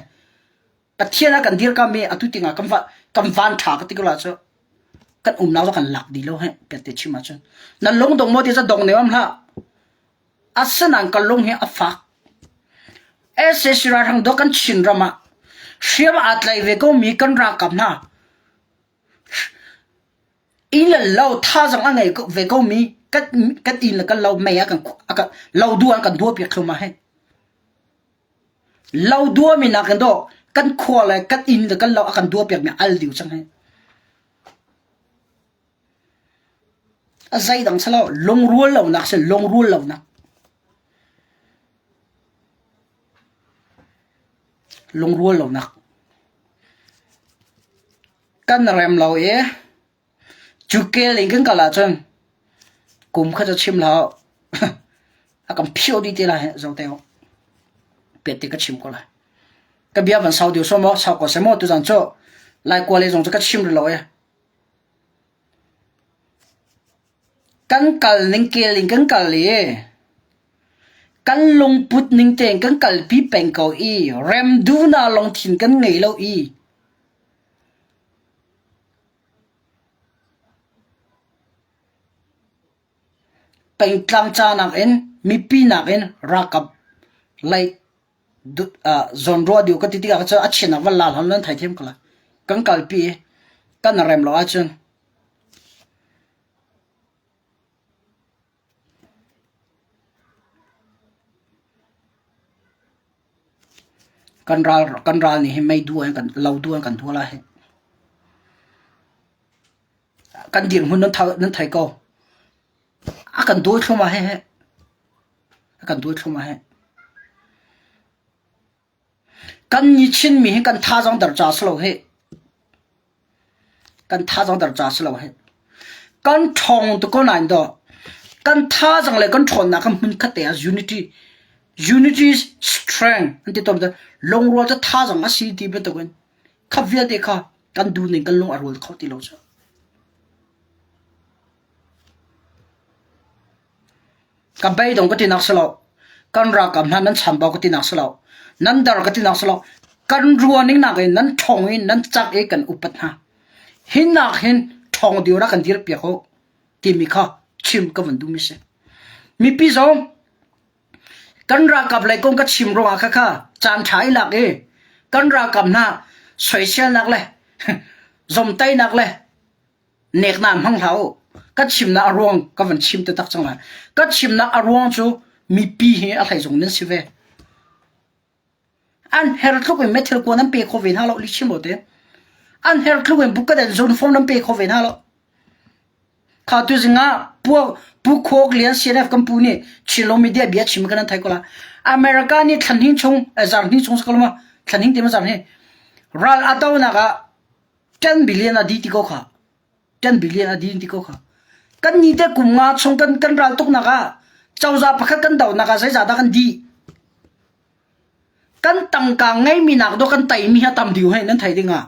Pathian a kan dirkam i atu tiangah kan va kan van ṭha ka ti ko la cu kan umnak cu kan lak dih lo heh piat te chim ahcun na lung dong maw ti ca dong ne am hlah asinain ka lung hi a fak SAC ralhrang dawh kan Chin ram ah hriam aa tlai ve ko mi kan ralkap hna Inn le lo thazaang a ngei ve komi kan kan inn le kan lo mei ah kan kan lo dua an kan dua piak thluahmah hih. Lo duami nakin dawh kan khua le kan inn le kan lo a kan dua piakmi al dih cang hih. A zeidang si lo lungrual lonak si lungrual lonak. Lungrual lonak. Kan rem lo i cu kel in kan kal ahcun kum kha cu chim hlah a kan phioh dih te lai hih zo te u. Piat te ka chim ko lai. Ka bia van sau deuh sawm maw sau ko seh maw tuzan cu Laikua lei zong cu ka chim rih lo i. Kan kal ning kel in kan kal i kan lungput ning tein kan kalpi peng ko i rem duhnak lungthin kan ngei lo i Pengtlang ca nakin mipi nakin ralkap lei zawnruah deuh ka ti tikah cun a chiatnak van la hlan nan theithiam ko lai. Kan kalpi i kan rem lo ahcun Kan ral kan ral nih hin mei duh in kan lo duh in kan duh lai. Kan dirhmun nan thau nan thei ko. A kan dawi thluahmah he he. A kan dawi thluahmah he. Kan ni Chinmi hi kan thazaang dar ca si lo hih. Kan thazaang dar ca si lo hih. Kan ṭhawng tuk ko nain dawh. Kan thazaang le kan ṭhawnnak kan hmun khat te ah unity unity is strength an ti tawn te lungrual cu thazaang a si ti bantukin kha vialte kha kan duh ning kan lung a rual kho ti lo cu. Ka beidong ka tinak si lo. Kan ralkap hna nan chambau ka tinak si lo. Nan dar ka tinak si lo. Kan ruaning nakin nan ṭhawng i nan cak i kan upat hna. Hi nak hin ṭhawng dir ah kan dir piak u timi kha chim ka van duhmi si. Mipi zong kan ralkap lei kong ka chim ruangah kha kha caan ṭha i lak i kan ralkap hna soiselnak le zomtainak le Neknak hmang hlah u. Ka chimnak a ruang ka van chim taktak cang lai. Ka chimnak a ruang cu mipi hi a hlei zong nan si ve. An her tluk in methil kuan an pe kho ve hna lo li chim te. An her tluk in bukaden zone form nan pe kho ve hna lo. Kha tu zinga pu pu khok lian CNF kan pu nih Chilo media bia chim kan thai ko la. America nih thlan hing chung zar hing chung sakalma thlan hing te ma zar hing ral ato nak ah 10 billion a di ti ko kha 10 billion a di ti ko kha kan ni te kum nga chung kan kan ral tuk nak ah cozah pakhat kan do nak ah zeizah dah kan di kan tangka ngei mi nak do kan tai mi ha tam diu he nan thai ding ah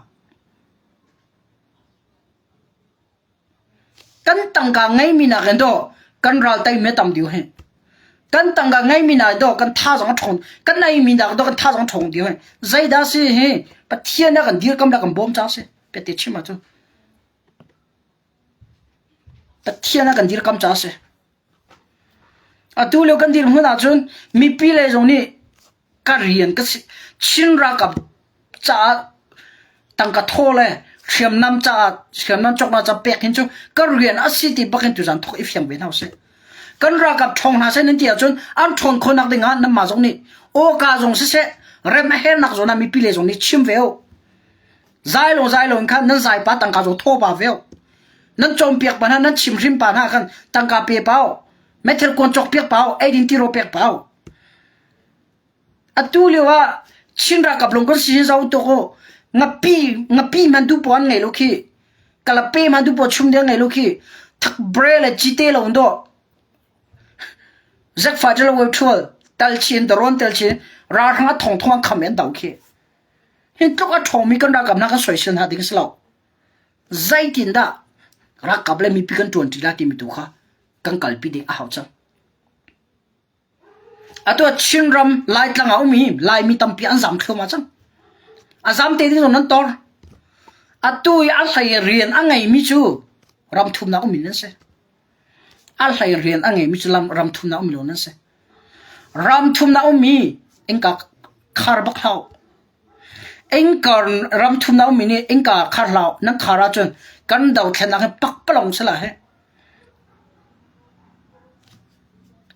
Kan tangka ngeimi nakin dawh kan ral teimi a tam deuh hi. Kan tangka ngeimi nak dawh kan thazaang a ṭhawn. Kan neimi nak dawh kan thazaang a ṭhawng deuh hi. Zeidah si hi Pathian a kan dirkam le a kan bawm caah si. Pete chim ahcun. Pathian a kan dirkam caah si. Atu lio kan dirhmun ahcun mipi lei zong nih. Ka rian ka si. Chin ralkap caah tangka thaw le hriamnam caah hriamnam cawknak ca pek hin cu ka rian a si ti bakin tuzan thawk i fiang ve hna usih. Kan ralkap ṭhawng hna seh nan ti ahcun an ṭhawn khawhnak ding ah nanmah zong nih awka zong siseh rem a hernak zawn ah mipi le zong nih chim ve u. Zai lo zai lo in khan nan zai pa tangka zong thaw pa ve u. Nan cawnpiak pa hna nan chimhrim pa hna khan tangka pe pa u. Meithal kuan cawk piak pa u. Eidin tiraw pek pa u. Atu lio ah Chin ralkap lawng kan si hi zo tuk u. Ngapi ngapi hman duh paoh an ngei lo khi. Kalape hman duh paoh chum ding an ngei lo khi. Thakbre le cite lo dawh. Zakfa cu lo thual tal chin daron tel chin ralhrang a thong thong an kham an do khi. Hi tluk a ṭhawngmi kan ralkap hna kan soisel hna ding si lo. Zeitindah ralkap le mipi kan ṭuanṭi lai timi tu kha kan kalpi ding a hau cang. Atu ah Chinram Laitlang ah um i Laimi tampi an zam thluahmah cang. A zam te ding zong nan tor. Atu i a hlei rian a ngeimi cu ram thumnak um in nan si. A hlei rian a ngeimi cu ram thumnak um lo nan si. Ram thumnak ummi innka khar bak hlah u. Innka ram thumnak ummi nih innka khar hlah u. Nan khar ahcun kan dothlennak hi pakpalawng si lai hi.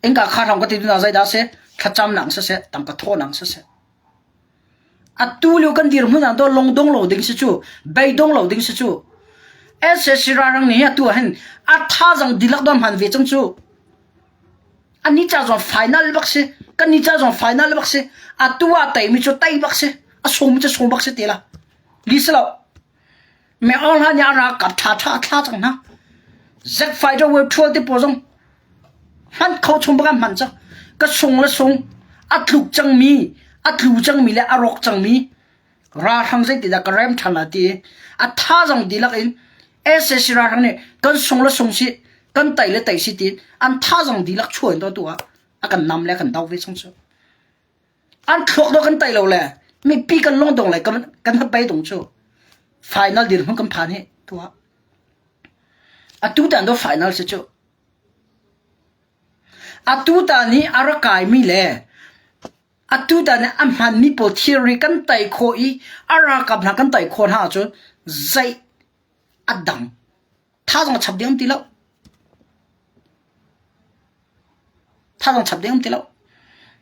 Innka khar hram ka ti tu zeidah a si? Thlacamnak siseh, tangka thawhnak siseh. Atu lio kan dirhmun ah dawh lungdong lo ding si cu, beidong lo ding si cu. SAC ralhrang nih atu ah hin a thazaang dihlak dawh hman ve cang cu. Ani ca zong final bak si, kan ni ca zong final bak si. Atu ah teimi cu tei bak si, a sungmi cu sung bak si te la. Li si lo. Me Aung Hla nih a ralkap ṭha ṭha a thla cang hna. Jet fighter wave ṭhual te pawl zong hman kho chung bak an hman cang. Ka sung le sung a tluk cangmi, a tlu cangmi le a rawk cangmi ralhrang zeitindah ka rem ṭhan lai ti i a thazaang dihlak in sac ralhrang nih kan sung le sung si, kan tei le tei si tiin an thazaang dihlak chuah in tu ah a kan nam le a kan do ve cang cu. An thluak dawh kan tai lo le mipi kan lungdong le kan hnabei dong cu final dirhmun kan phan hi tuah. Atu tan do final si cu. Atu tan i a rak kaimi le atu tan i a hmanmi pawl thilri kan tai khawh i a ralkap hna kan tai khawh hna ahcun zei a dang Thazaang chap ding um ti lo. Thazaang chap ding um ti lo.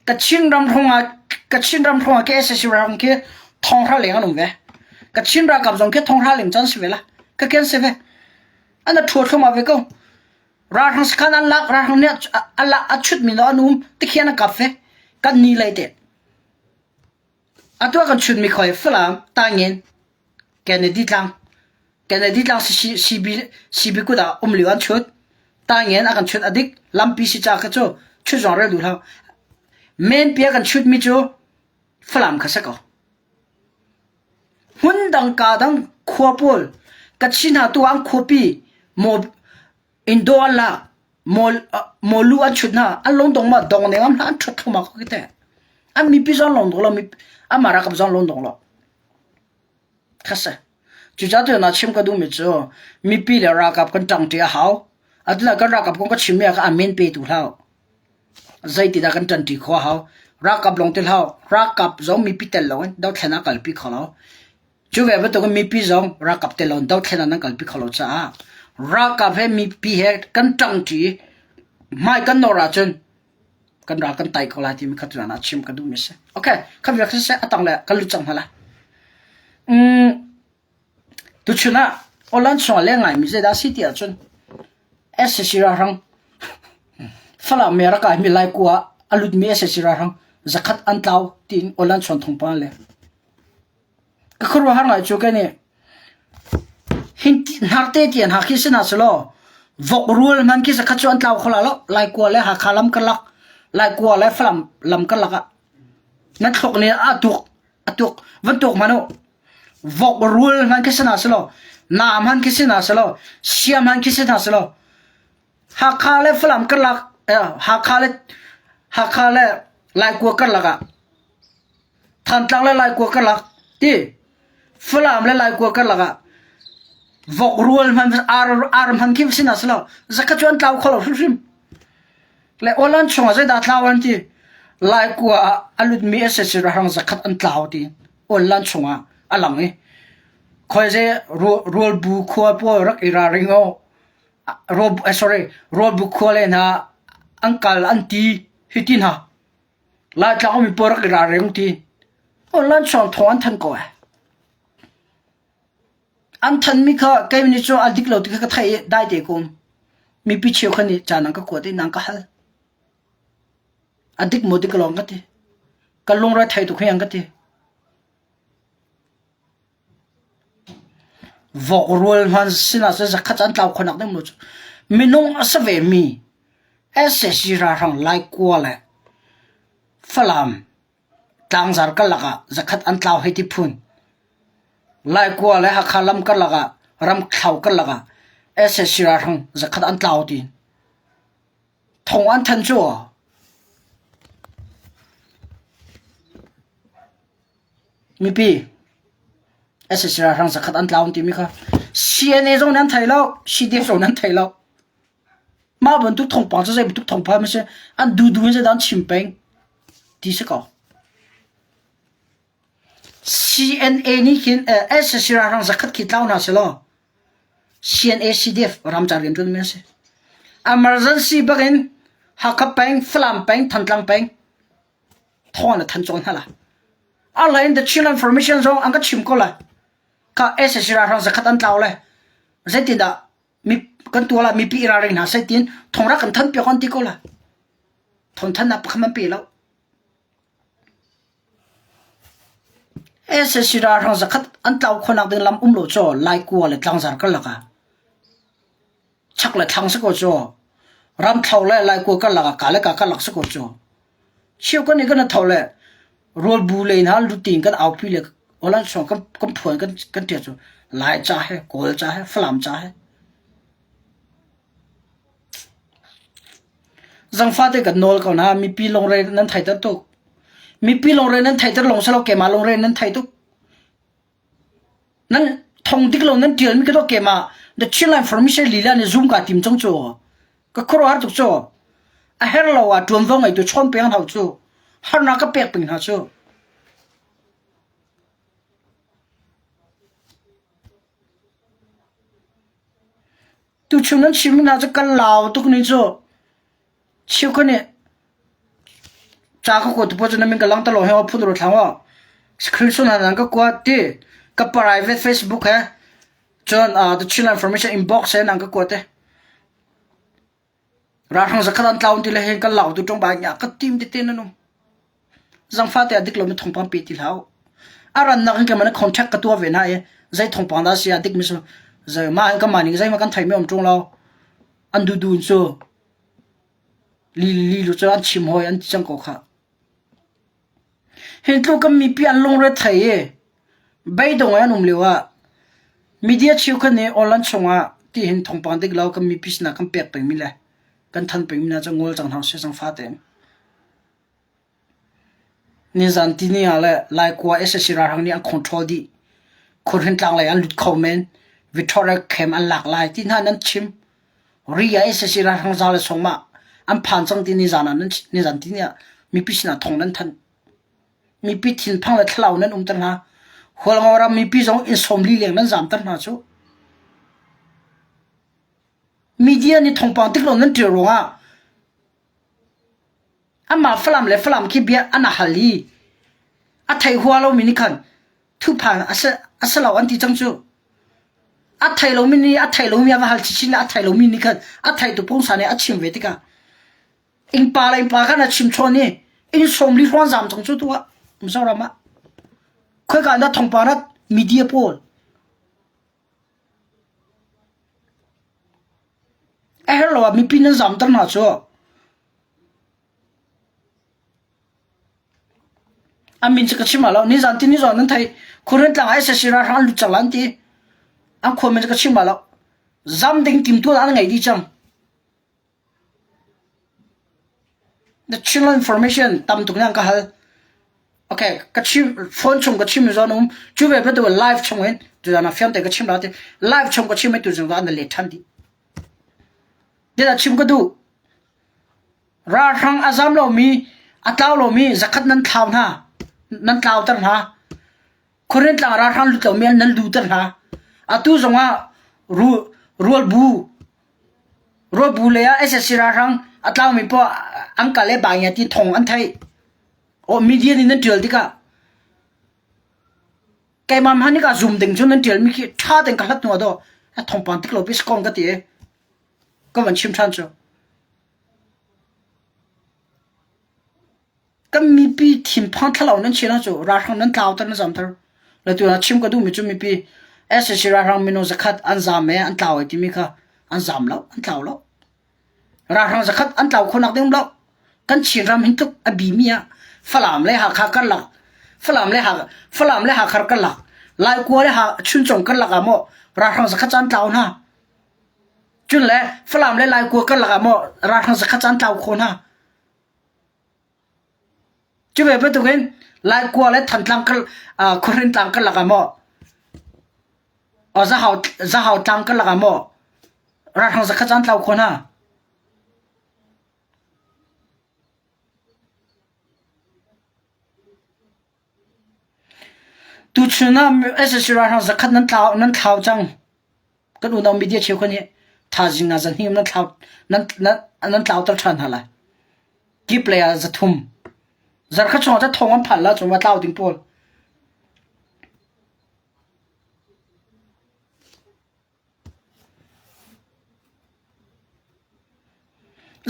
Kachin ram hrawng ah Kachin ram hrawng ah ke SSC ram khi thonghra leng an um ve. Kachin ralkap zong khi thonghra leng chan si ve la. Ka ken si ve. An a thua thluma ve ko. Ralhrang sakhan an lak ralhrang nih a lak a chut mi lo an um tikhian a kap ve. Kan ni lei te. Atu kan chut mi khoi Falam Tangin Kennedy tlang Kennedy tlang CB CB kut ah um lio an chut. Tangin a kan chut a dik lampi si ca kha cu chut zong rel duh hlah. Men pia kan chut mi cu Falam kha si ko. Hmun dang ka dang khua pawl Kachin hna tu an khuapi maw Indo an lak maw lu an chut hna an lungdong ma dong neng am hlah an ṭhut thluahmah ko khi teh. An mipi zong lungdong lo amah ralkap zong lungdong lo. Kha si. Cucaah tu na chim ka duhmi cu mipi le ralkap kan ṭangṭi a hau. Atu kan ralkap kong ka chimmi ah khan a men pe tu hlah. Zeitidah kan ṭanṭi khawh a hau. Ralkap lawng ti hlah. Ralkap zong mipi tel loin dothlen ah kalpi kho lo. Cu ve bantukin mipi zong ralkap tel loin dothlen ah nan kalpi kho lo caah ralkap he mipi he kan ṭangṭi hmai kan nawr ahcun kan ral kan tai ko lai timi kha tuan ah chim ka duhmi a si. Okay, kha vial kha siseh a tang le kan lut cang hna lai. Mm, tuchun ah Holland chungah leng ngaimi zeidah a si ti ahcun SAC ralhrang Falam me rak kaimi Laikua a lutmi SAC ralhrang zakhat an tlau tiin Holland chuan thawngpang le Ka khuaruahhar ngai cu kei nih hnarte tian ha khi si hna selaw vok rual hmanh khi zakhat cu an tlau kho la lo. Laikua le Hakha lam karlak, Laikua le Falam lam karlak ah nan thluak nih a tuk a tuk van tuk hmanh u. Vok rual hmanh khi si hna selaw, na hmanh khi si hna selaw, sia hmanh khi si hna selaw, Hakha le Falam karlak, Hakha le Hakha le Laikua karlak ah Thantlang le Laikua karlak ti Falam le Laikua karlak ah vok rual hman ar ar hman khi si na si lo zakhat cu an tlau kho lo hrimhrim le Olan chungah zeidah tlau an ti. Laikua ah a lutmi sac ralhrang zakhat an tlau ti online chungah a lang i khuaize Rualbu khua pawl rak i ralring aw sorry Rualbu khua le hna an kal an ti hiti hna Laitlang ummi pawl rak i ralring ti online chung thawng an thanh ko ai. An thanmi kha kei nih cun a dik lo ti kha ka theih i dai te ko um. Mipi cheukhat nih ca nan ka kuat i nan ka hal. A dik maw dik lo an ka ti. Ka lungre thei tuk hi an ka ti. Vok rual hman sinah cun zakhat an tlau khonak ding mu cu. Minung a si ve mi sac ralhrang Laikua le Falam tlangzar karlak ah zakhat an tlau hei ti phun. Laikua le Hakha lam karlak ah ramthlo karlak ah sac ralhrang zakhat an tlau tiin thong an thanh cu. Mipi sac ralhrang zakhat an tlau an timi kha CNA zong nih an thei lo, CDF zong nih an thei lo. Mah bantuk thawngpang cu zei bantuk thawngpang a si an duhduh in zeidah an chim peng ti si ko. CNA nih khin sac ralhrang zakhat khi tlau hna selaw CNA CDF ramcar rianṭuanmi an si. Emergency bakin Hakha peng, Falam peng, Thantlang peng thawng an than cawn hna la. A hlei in the Chin Information zong an ka chim ko lai. Ka sac ralhrang zakhat an tlau le zeitindah mi kan tuah la mipi i ralring hna seh tiin thong rak kan than piak an ti ko la. Thon thannak pakhat man pe lo. Sac ralhrang zakhat an tlau khonak ding lam um lo caw Laikua le Tlangzar karlak ah chak le thlang si ko cu ramthlo le Laikua karlak ah ka le ka karlak si ko cu cheu kan i kan tho le rawlbu lei hna lutin kan aupi le olan song kan kan phuan kan kan tia cu Lai ca he Kawl ca he Falam ca he Zangfate kan nawl ko hna mipi lungre nan theiter tuk mipi lungre nan theiter lawng si lo keimah lungre nan thei tuk nan thong dik lo nan tial mi ka to keimah the Chinland Information lila nih zoom ka tim cang cu ka khuaruahhar tuk cu a her lo ah tuanvo ngeitu chawn peng hau cu harnak ka pek peng hna cu Tuchun nan chimmi hna cu kan lau tuk ni cu cheukhat nih ca ka kuat tu paoh cu na min ka langhter lo he phun ro thlang aw screenshot hna nan ka kuat ti ka private Facebook he cun uh, the Chin Information inbox he nan ka kuat te Ralhrang zakhat an tlau ti le hin kan lau tu ṭong bai nya ka tim te te nan um. Zangfa te a dik lomi thawngpang pe ti hlah u. A rannak in keimah nih contact ka tuah ve hna i zei thawngpang dah si a dik mi cu zei mah hin kanmah ning zeihmanh kan theimi um ṭung lo. An duhduh in cu li li lu cu an chim hawi an ti cang ko khah. Hi tluk kan mipi an lungre thei i beidong in an um lio ah media cheukhat nih online chungah tihin thawngpang dik lo kan mipi sinah kan pek pengmi le kan thanh pengmi hna cu ngol cang hna usih zangfah tein. Nizan tini ah le Laikua sac ralhrang nih an control dih. Khurhin tlang lei an lut kho men. Victoria camp an lak lai ti hna nan chim. Ri ah sac ralhrang za le sawm ah an phan cang ti nizan ah nan nizan tini ah mipi sinah thawng nan thanh. Mipi thinphang le thlalau nan umter hna. Hualngo ram mipi zong inn 40 leng nan zamter hna cu. Media nih thawngpang tik lo nan ṭial ruangah amah Falam le Falam khi bia an hal i a thei hua lomi nih khan thuphan a si, a si lo an ti cang cu. A thei lomi nih a thei lomi a va hal chinchin le a thei lomi nih khan a thei tu pungsa nih a chim ve tikah Innpa le innpa khan a chim chawn i inn 40 hrawng zaam cang cu tu ah Mizoram ah. Khoika dah thawngpang rat media pawl. A herh lo ah mipi nan zaamter hna cu. A min cu ka chim lo. Nizan ti ni zong nan thei. Khuarin tlang ah SSC ralhrang an lut cang la an ti. An khua min cu ka chim lo. Zam ding timtuah an ngei dih cang. The Chinland information tam tuk nan ka hal. Okay, ka chim phone chung ka chim zawn um cu ve bantuk live chung hin tu na fiam te ka chim la ti live chung ka chim tu zong an let than di. Dila chim ka du. Ralhrang a zam lomi A tlau lomi zakhat nan thlau hna, nan tlauter hna. Khuarin tlang ralhrang lut lomi nan luter hna. Atu zongah ru, rualbu rualbu lei ah SSC ralhrang a tlaumi poah an kal i bangya ti thong an theih. Aw media nih nan ṭial tikah keimah hmanh nih ka zum ding cu nan ṭialmi khi ṭha tein ka hlat hnu ah daw a thawngpang tik lo pi si ka ti i ka van chim ṭhan cu. Kan mipi thinphang thlalau nan chiah cu ralhrang nan tlauter nan zamter. Le tu chim ka duhmi cu mipi SAC ralhrang minung zakhat an zam e an tlau ai timi kha an zam lo an tlau lo. Ralhrang zakhat an tlau khonak ding lo. Kan Chin ram hin tluk a bimi ah Falam le Hakha karlak Falam le Hakha Falam le Hakha karlak Laikua le Ha Chuncong karlak ah maw ralhrang zakhat an tlau hna. Cun le Falam le Laikua karlak ah maw ralhrang zakhat an tlau kho hna. Cu ve bantukin Laikua le Thantlang kar uh, Khuahrin tlang karlak ah maw Zahau Zahau tlang karlak ah maw ralhrang zakhat an tlau kho hna. Tuchun ah SSC ralhrang zakhat nan tlau nan thlau cang. Kan unau media cheukhat nih thaizing ah zahnih nan thlau nan nan nan tlauter ṭhan hna lai. Kip lei ah zathum. Zarkhat chungah cu thong an phan la cun va tlau ding pawl.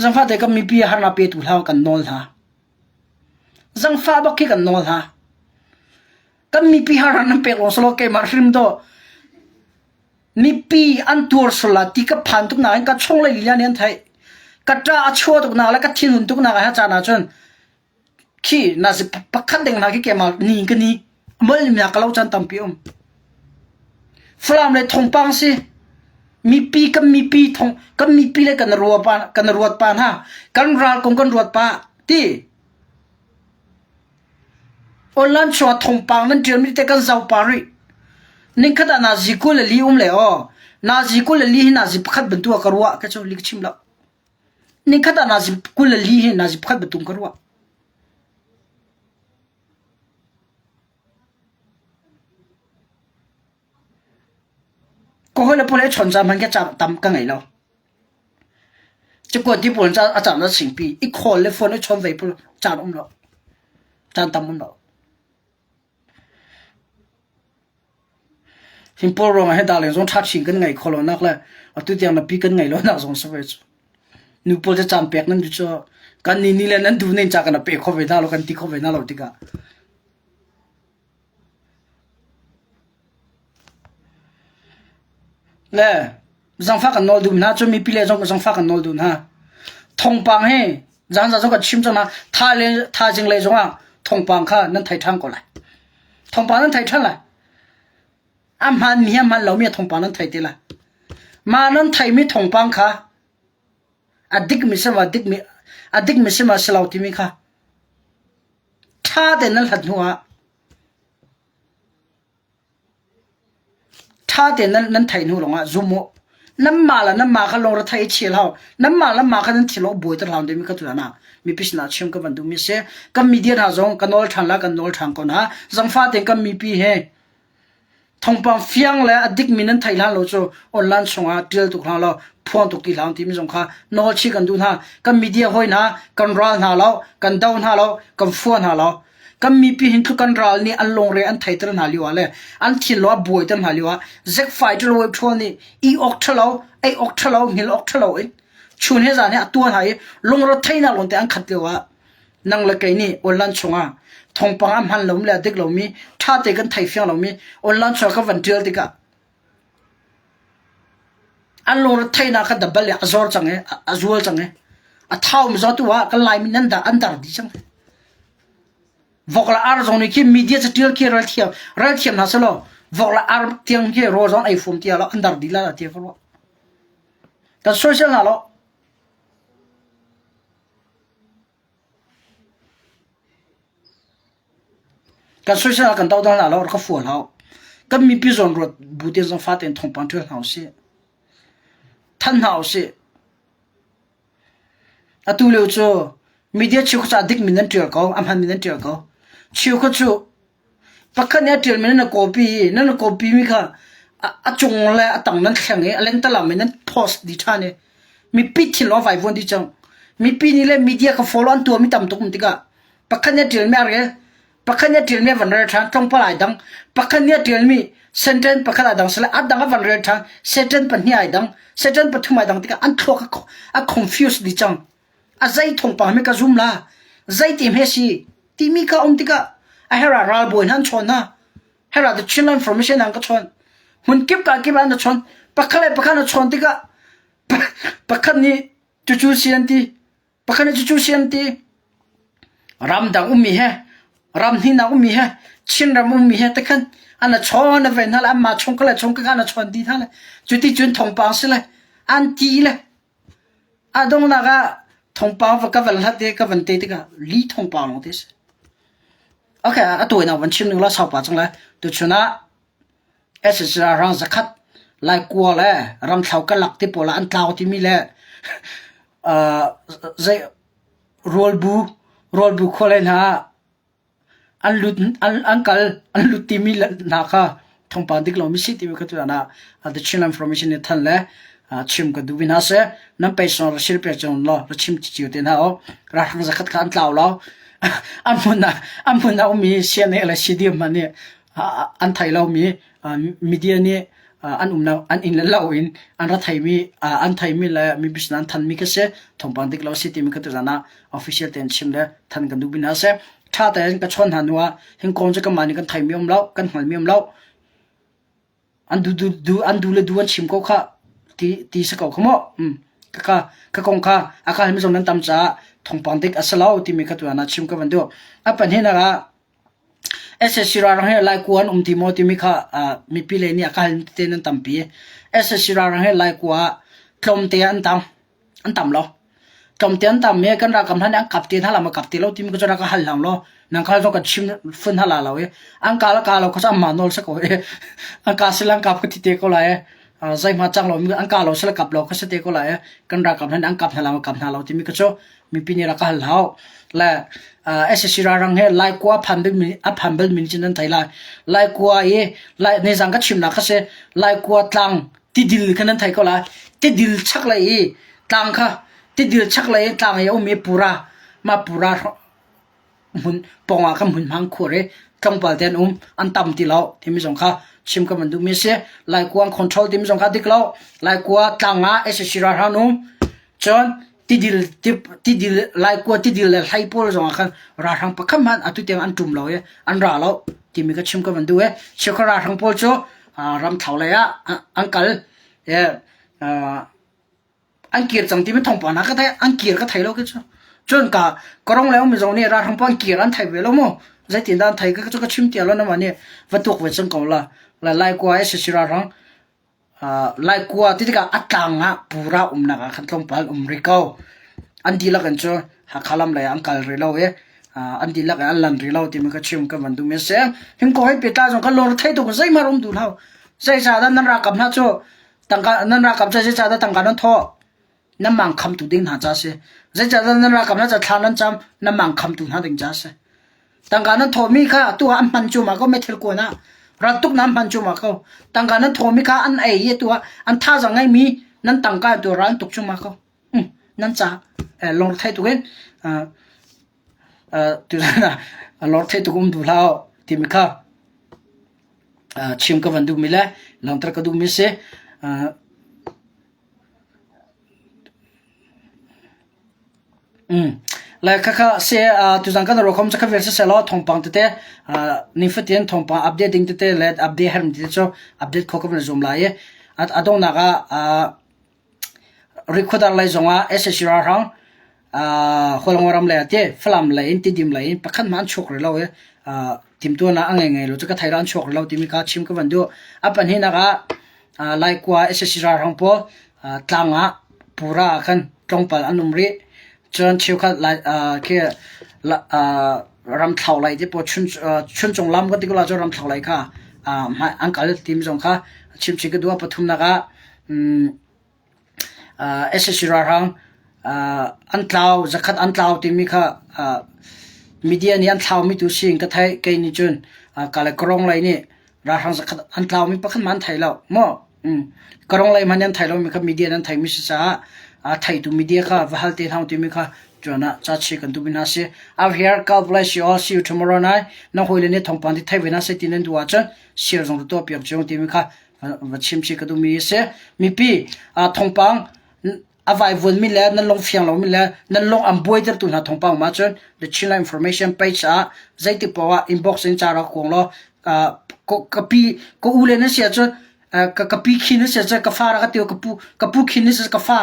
Zangfah te kan mipi harnak petu hlah kan nawl hna. Zangfah bak khi kan nawl hna. Kan mipi harnak nan pek lawng selaw keimah hrim dawh mipi an tuar sual la ti ka phan tuk nain ka chung lei lila nih an theih. Ka ṭa a chuah tuk nak le ka thinhun tuk nak ah caan ahcun Khi nazi pakhat deng hna khi keimah ni ka ni mol mi ka lo chan tampi um. Falam le thongpang si mipi kan mipi thong kan mipi le kan ruat pa kan ruat pa hna kan ral kong kan ruat pa ti online chua thongpang nan tial mi te kan zau pa ri ning khat ah nazi kul le li um le o nazi kul le li hi nazi pakhat bantu ka ruah ka chu lik chim lo Nikhat ah nazi 24 hi nazi pakhat bantuk ka ruah. Ka hawi le pawl he chawn caan hmanh khi caan tam ka ngei lo. Cakuat ti pawl a caan a singpi. I call le phone i chawn ve pawl caan um lo. Caan tam um lo. Hi pawl ruangah hin darleng zong ṭha chin kan ngei kho lonak le atu tiang nupi kan ngeih lonak zong si ve cu. Nu pawl cu caan pek nan duh cu kan nih nih le nan duh ning ca kan pe kho ve hna lo kan ti kho ve hna lo tikah. Le zangfah kan nawl duh hna cu mipi le zong zangfah kan nawl duh hna. Thawngpang hi zan zan zong kan chim cang hna tha le thaizing lei zongah thawngpang kha nan thei ṭhan ko lai. Thawngpang nan thei ṭhan lai. A hmaanmi a hmaan lomi thawngpang nan thei te lai. Mah nan theimi thawngpang kha a dikmi si maw dikmi a dikmi si maw si lo timi kha ṭha tein nan hlat hnu ah Ṭha tein nan, nan theih hnu lawngah zum u. Nanmah le nanmah kha lungre theih i chil hau. Nanmah le nanmah kha nan thil awk buaiter hlah timi kha tutan ah mipi sinah chim ka van duhmi a si. Kan media hna zong ka nawl ṭhan la kan nawl ṭhan ko hna. Zangfah tein kan mipi he thawngpang fiang le a dikmi nan theih hlan lo cu online chungah ṭial tuk hlah law phuang tuk ti hlah timi zong kha nawl chih kan duh hna. Kan media hawi hna kan ral hna lo, kan do hna lo, kan fua hna lo. Kan mipi hin tluk kan ral nih an lungre an theiter hna lio ah le an thinlung a buaiter hna lio ah Zack Fighter Wave Troll nih i awk ṭhalo, ei awk ṭhalo, hngilh awk ṭhalo in chun he zan he a tuah hna i lungre theihnak lawngte an khat lio ah nang le kei nih online chungah thawngpang a hman lomi le a dik lomi ṭha te kan thei fiang lomi online chungah kan van ṭial tikah an lungre theihnak kha dabal i a zor cang i a zual cang i a thaumi zong tu ah kan Laimi nan dar an dar dih cang. Vok le ar zong nih khi media catial khi ral thiam ral thiam hna selaw vok le ar tiang khi rawl zong ei fum tia lo an dar dih la ti ka ruah. Kan social hna lo. Kan social kan to hna lo ka fual hau. Kan mipi zawn ruat bu te zong fa tein thawngpang ṭial hna usih. Than hna usih. Atu lio cu. Media cheukhat cu a dikmi nan ṭial ko, a hmanmi nan ṭial ko. Cheukhat cu pakhat nih a ṭialmi nan copy i nan copy mi kha a cung le a tang nan thleng i a lengtalam in nan post dih ṭhan i mipi thinlung a vaivuan dih cang. Mipi nih le media kha follow an tuahmi tam tuk um tikah pakhat nih a ṭialmi a rel, pakhat nih a ṭialmi a van rel ṭhan, tlawmpal ai dang. Pakhat nih a ṭialmi sentence pakhat ai dang sile a dang a van rel ṭhan, sentence pahnih ai dang, sentence pathum ai dang tikah an thluak a confuse dih cang. A zei thawngpang hme ka zum la, zeiti hme si timi ka um tikah a herah ralbawi hna an chawn hna. Herah the Chinland Information an ka chawn. Hmun kip ka kip an chawn. Pakhat le pakhat na chawn tikah pakhat nih cucu si an ti, pakhat nih cucu si an ti. Ramdang ummi he, ram hninak ummi he, Chinram ummi he te khan an a chawn a ve hna le anmah chung ka le chung ka an a chawn dih hna le cuti cun thawngpang si le an ti le A donghnak ah thawngpang va ka van hlat i ka van te tikah li thawngpang lawng te a si. Okay, a tawinak van chim ning la saupa cang lai. Tuchun ah SSC rang zakhat Laikua le Ramthlo ka lak ti pawl ah an tlau timi le uh, zei rawlbu rawlbu khua le hna ah An lut an kal an lut timi hna kha thawngpang dik lomi si timi kha tutan ah The Chinland Information nih than le chim ka duh vi hna seh. Nan pei song ra share pek cio law ra chim cio te hna u. Ralhrang zakhat kha an tlau lo. An hmun ah an hmun ah ummi CNA le CDM hmanh nih an thei lomi media nih an umnak an inn le lo in an ra theimi an theimi le mipi sin an thanmi kha si thawngpang dik lo si timi kha tuzan ah official tein chim le than kan duh hna seh tha tein ka chawn hna hnu ah hin kong cu kanmah nih kan theimi um lo kan hngalmi um lo an du du du an du le du an chim ko kha ti ti si ko kha mu ka ka ka kong kha a ka mi zong nan tam caah thawngpang dik a si lo timi kha tuan ah chim ka van duh a panhin ah SSC ralhrang hi Laikua an um ti maw timi kha mipi lei nih a ka hal tete nan tampi. SSC ralhrang hi Laikua ah tlawmte an tang. An tam lo. Tlawmte an tam i kan ralkap hna nih an kap te hna la maw kap te lo timi cu rak ka hal hlang law nang khal zong kan chim fun hna la lo i an ka la ka lo kha cu anmah nawl si ko i an ka sila an kap ka ti te ko lai i zeihmah cang lo an ka lo sila kap lo kha si te ko lai i kan ralkap hna nih an kap hna la maw kap hna lo timi kha cu mipi nih rak ka hal hau. Le SSC ralrang he Laikua phan bal mi a phan bal min cun nan thei lai. Laikua i Lai nizang ka chimnak kha si Laikua tlang tidil kha nan thei ko lai. Tidil chaklei i tlang kha tidil chaklei i tlang i a um i pura mah pura hmun pawngah khan hmunhma an khuar i tlawmpal te an um an tam ti lo timi zong kha chim ka van duhmi a si. Laikua an control timi zong kha dik lo. Laikua tlang ah SSC ralhrang an um. Cun tidil tidil Laikua tidil le hlei pawl zong ah khan ralhrang pakhat hmanh atu tiang an ṭum lo i an ra lo timi ka chim ka van duh i cheukhat ralhrang pawl cu ramthlo lei ah an kal i an kir cang timi thawngpang hna ka theih an kir ka thei lo khi cu cun ka karong le ummi zong nih ralhrang pawl an kir an thei ve lo mu zeitin dah an thei ka cu ka chim tia lo nama nih va tuak ve cang ko la la Laikua SSC ralhrang Laikua ti tikah a tlang ah pura umnak ah khan tlawmpal um rih ko. An dihlak in cu Hakha lam lei ah an kal rih lo i an dihlak in an lan rih lo timi ka chim ka van duhmi a si. Hin ko hei pehtlai zong kan lung thei tuk zeihmanh um duh hlah. Zeicahdah nan ralkap hna cu tangka nan ralkap cu zeicahdah tangka nan thawh? Nan mang khamtu ding hna ca a si. Zeicahdah nan ralkap hna ca thla nan cam? Nan mang khamtu hna ding ca a si. Tangka nan thawhmi kha atu ah an hman cuahmah ko meithal kuan ah. Raltuk nan hman cuahmah ko. Tangka nan thawhmi kha an ei i atu ah an thazaang ngeimi nan tangka in tu ral an tuk cuahmah ko. Nan ca lungre tuk in tuzan ah lungre tuk um duh hlah timi kha chim ka van duhmi le langhter ka duhmi si. Le khakha se tuzan kan ruakhom cu kha vial siseh law thawngpang tete nifatin thawngpang update ding tete le update hermi tete cu update kho ka van zuam lai i a donghnak ah rikhuadar lei zongah SAC ralhrang Hualngo ram lei ah ti Falam lei in Tidim lei in pakhat hmanh an chuak rih lo i timhtuarnak a ngei ngei lo cu ka thei lo an chuak rih lo timi kha chim ka van duh. A pahnihnak ah Laikua SAC ralhrang pawl tlang ah pura ah khan tlawmpal an um rih. Cun cheukhat khi ramthlo lei te pawl chuncung lam kan ti ko lai cu ramthlo lei kha an kal timi zong kha chimchih ka duh. A pathumnak ah SAC ralhrang. An tlau, zakhat an tlau timi kha media nih an thlaumi tu si in ka theih. Kei nih cun Kalakarong lei nih ralhrang zakhat an tlaumi pakhat hmanh an thei lo maw? Karong lei hmanh nih an thei lomi kha media nih an theimi si caah a theitu media kha va hal te hna u timi kha tuan ah ca chi kan duhmi hna si. Out here, God bless you all. See you tomorrow night. Na hawile nih thawngpang ti thei ve hna seh ti nan duh ahcun share zong tuah piak cio timi kha va chim chih ka duhmi a si. Mipi thawngpang a vaivuanmi le nan lung fiang lomi le nan lung an buaitertu hna thawngpang ma cun The Chinland Information page ah zeitik paoh ah inbox in ca rak kuang law ka pi ka u le na si ahcun ka pi khin na si ahcun ka fa rak ka ti ka pu ka pu khin na si ka fa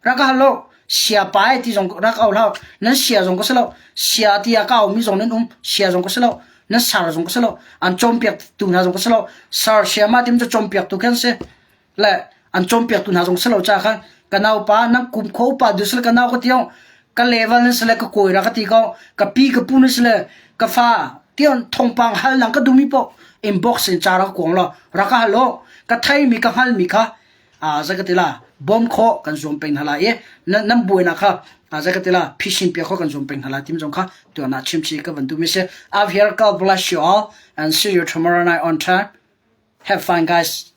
rak ka hal lo sia pa e ti zong rak au hlah nan sia zong ka si lo sia ti ah ka aumi zong nan um sia zong ka si lo nan sar zong ka si lo an cawnpiak tu hna zong ka si lo sar sia ma tim cu cawnpiak tu khan si le an cawnpiaktu hna zong si lo ca khan ka naupa nan kum kho upa du sile ka nau ka tiong ka level nan sile ka kawi ra ka ti ko ka pi ka pu na sile ka fa tion thongpang hal nang ka dumi po inbox in cha ra kuang lo ra ka halo ka thai mi ka hngal mi kha a za ka tila bom kho kan zuam peng hala i nan buai na kha a za ka tila phishin pia kho kan zuam peng hala tim jong kha tu na chim chi ka van du mi se av here. God bless you all and see you tomorrow night on time. Have fun, guys.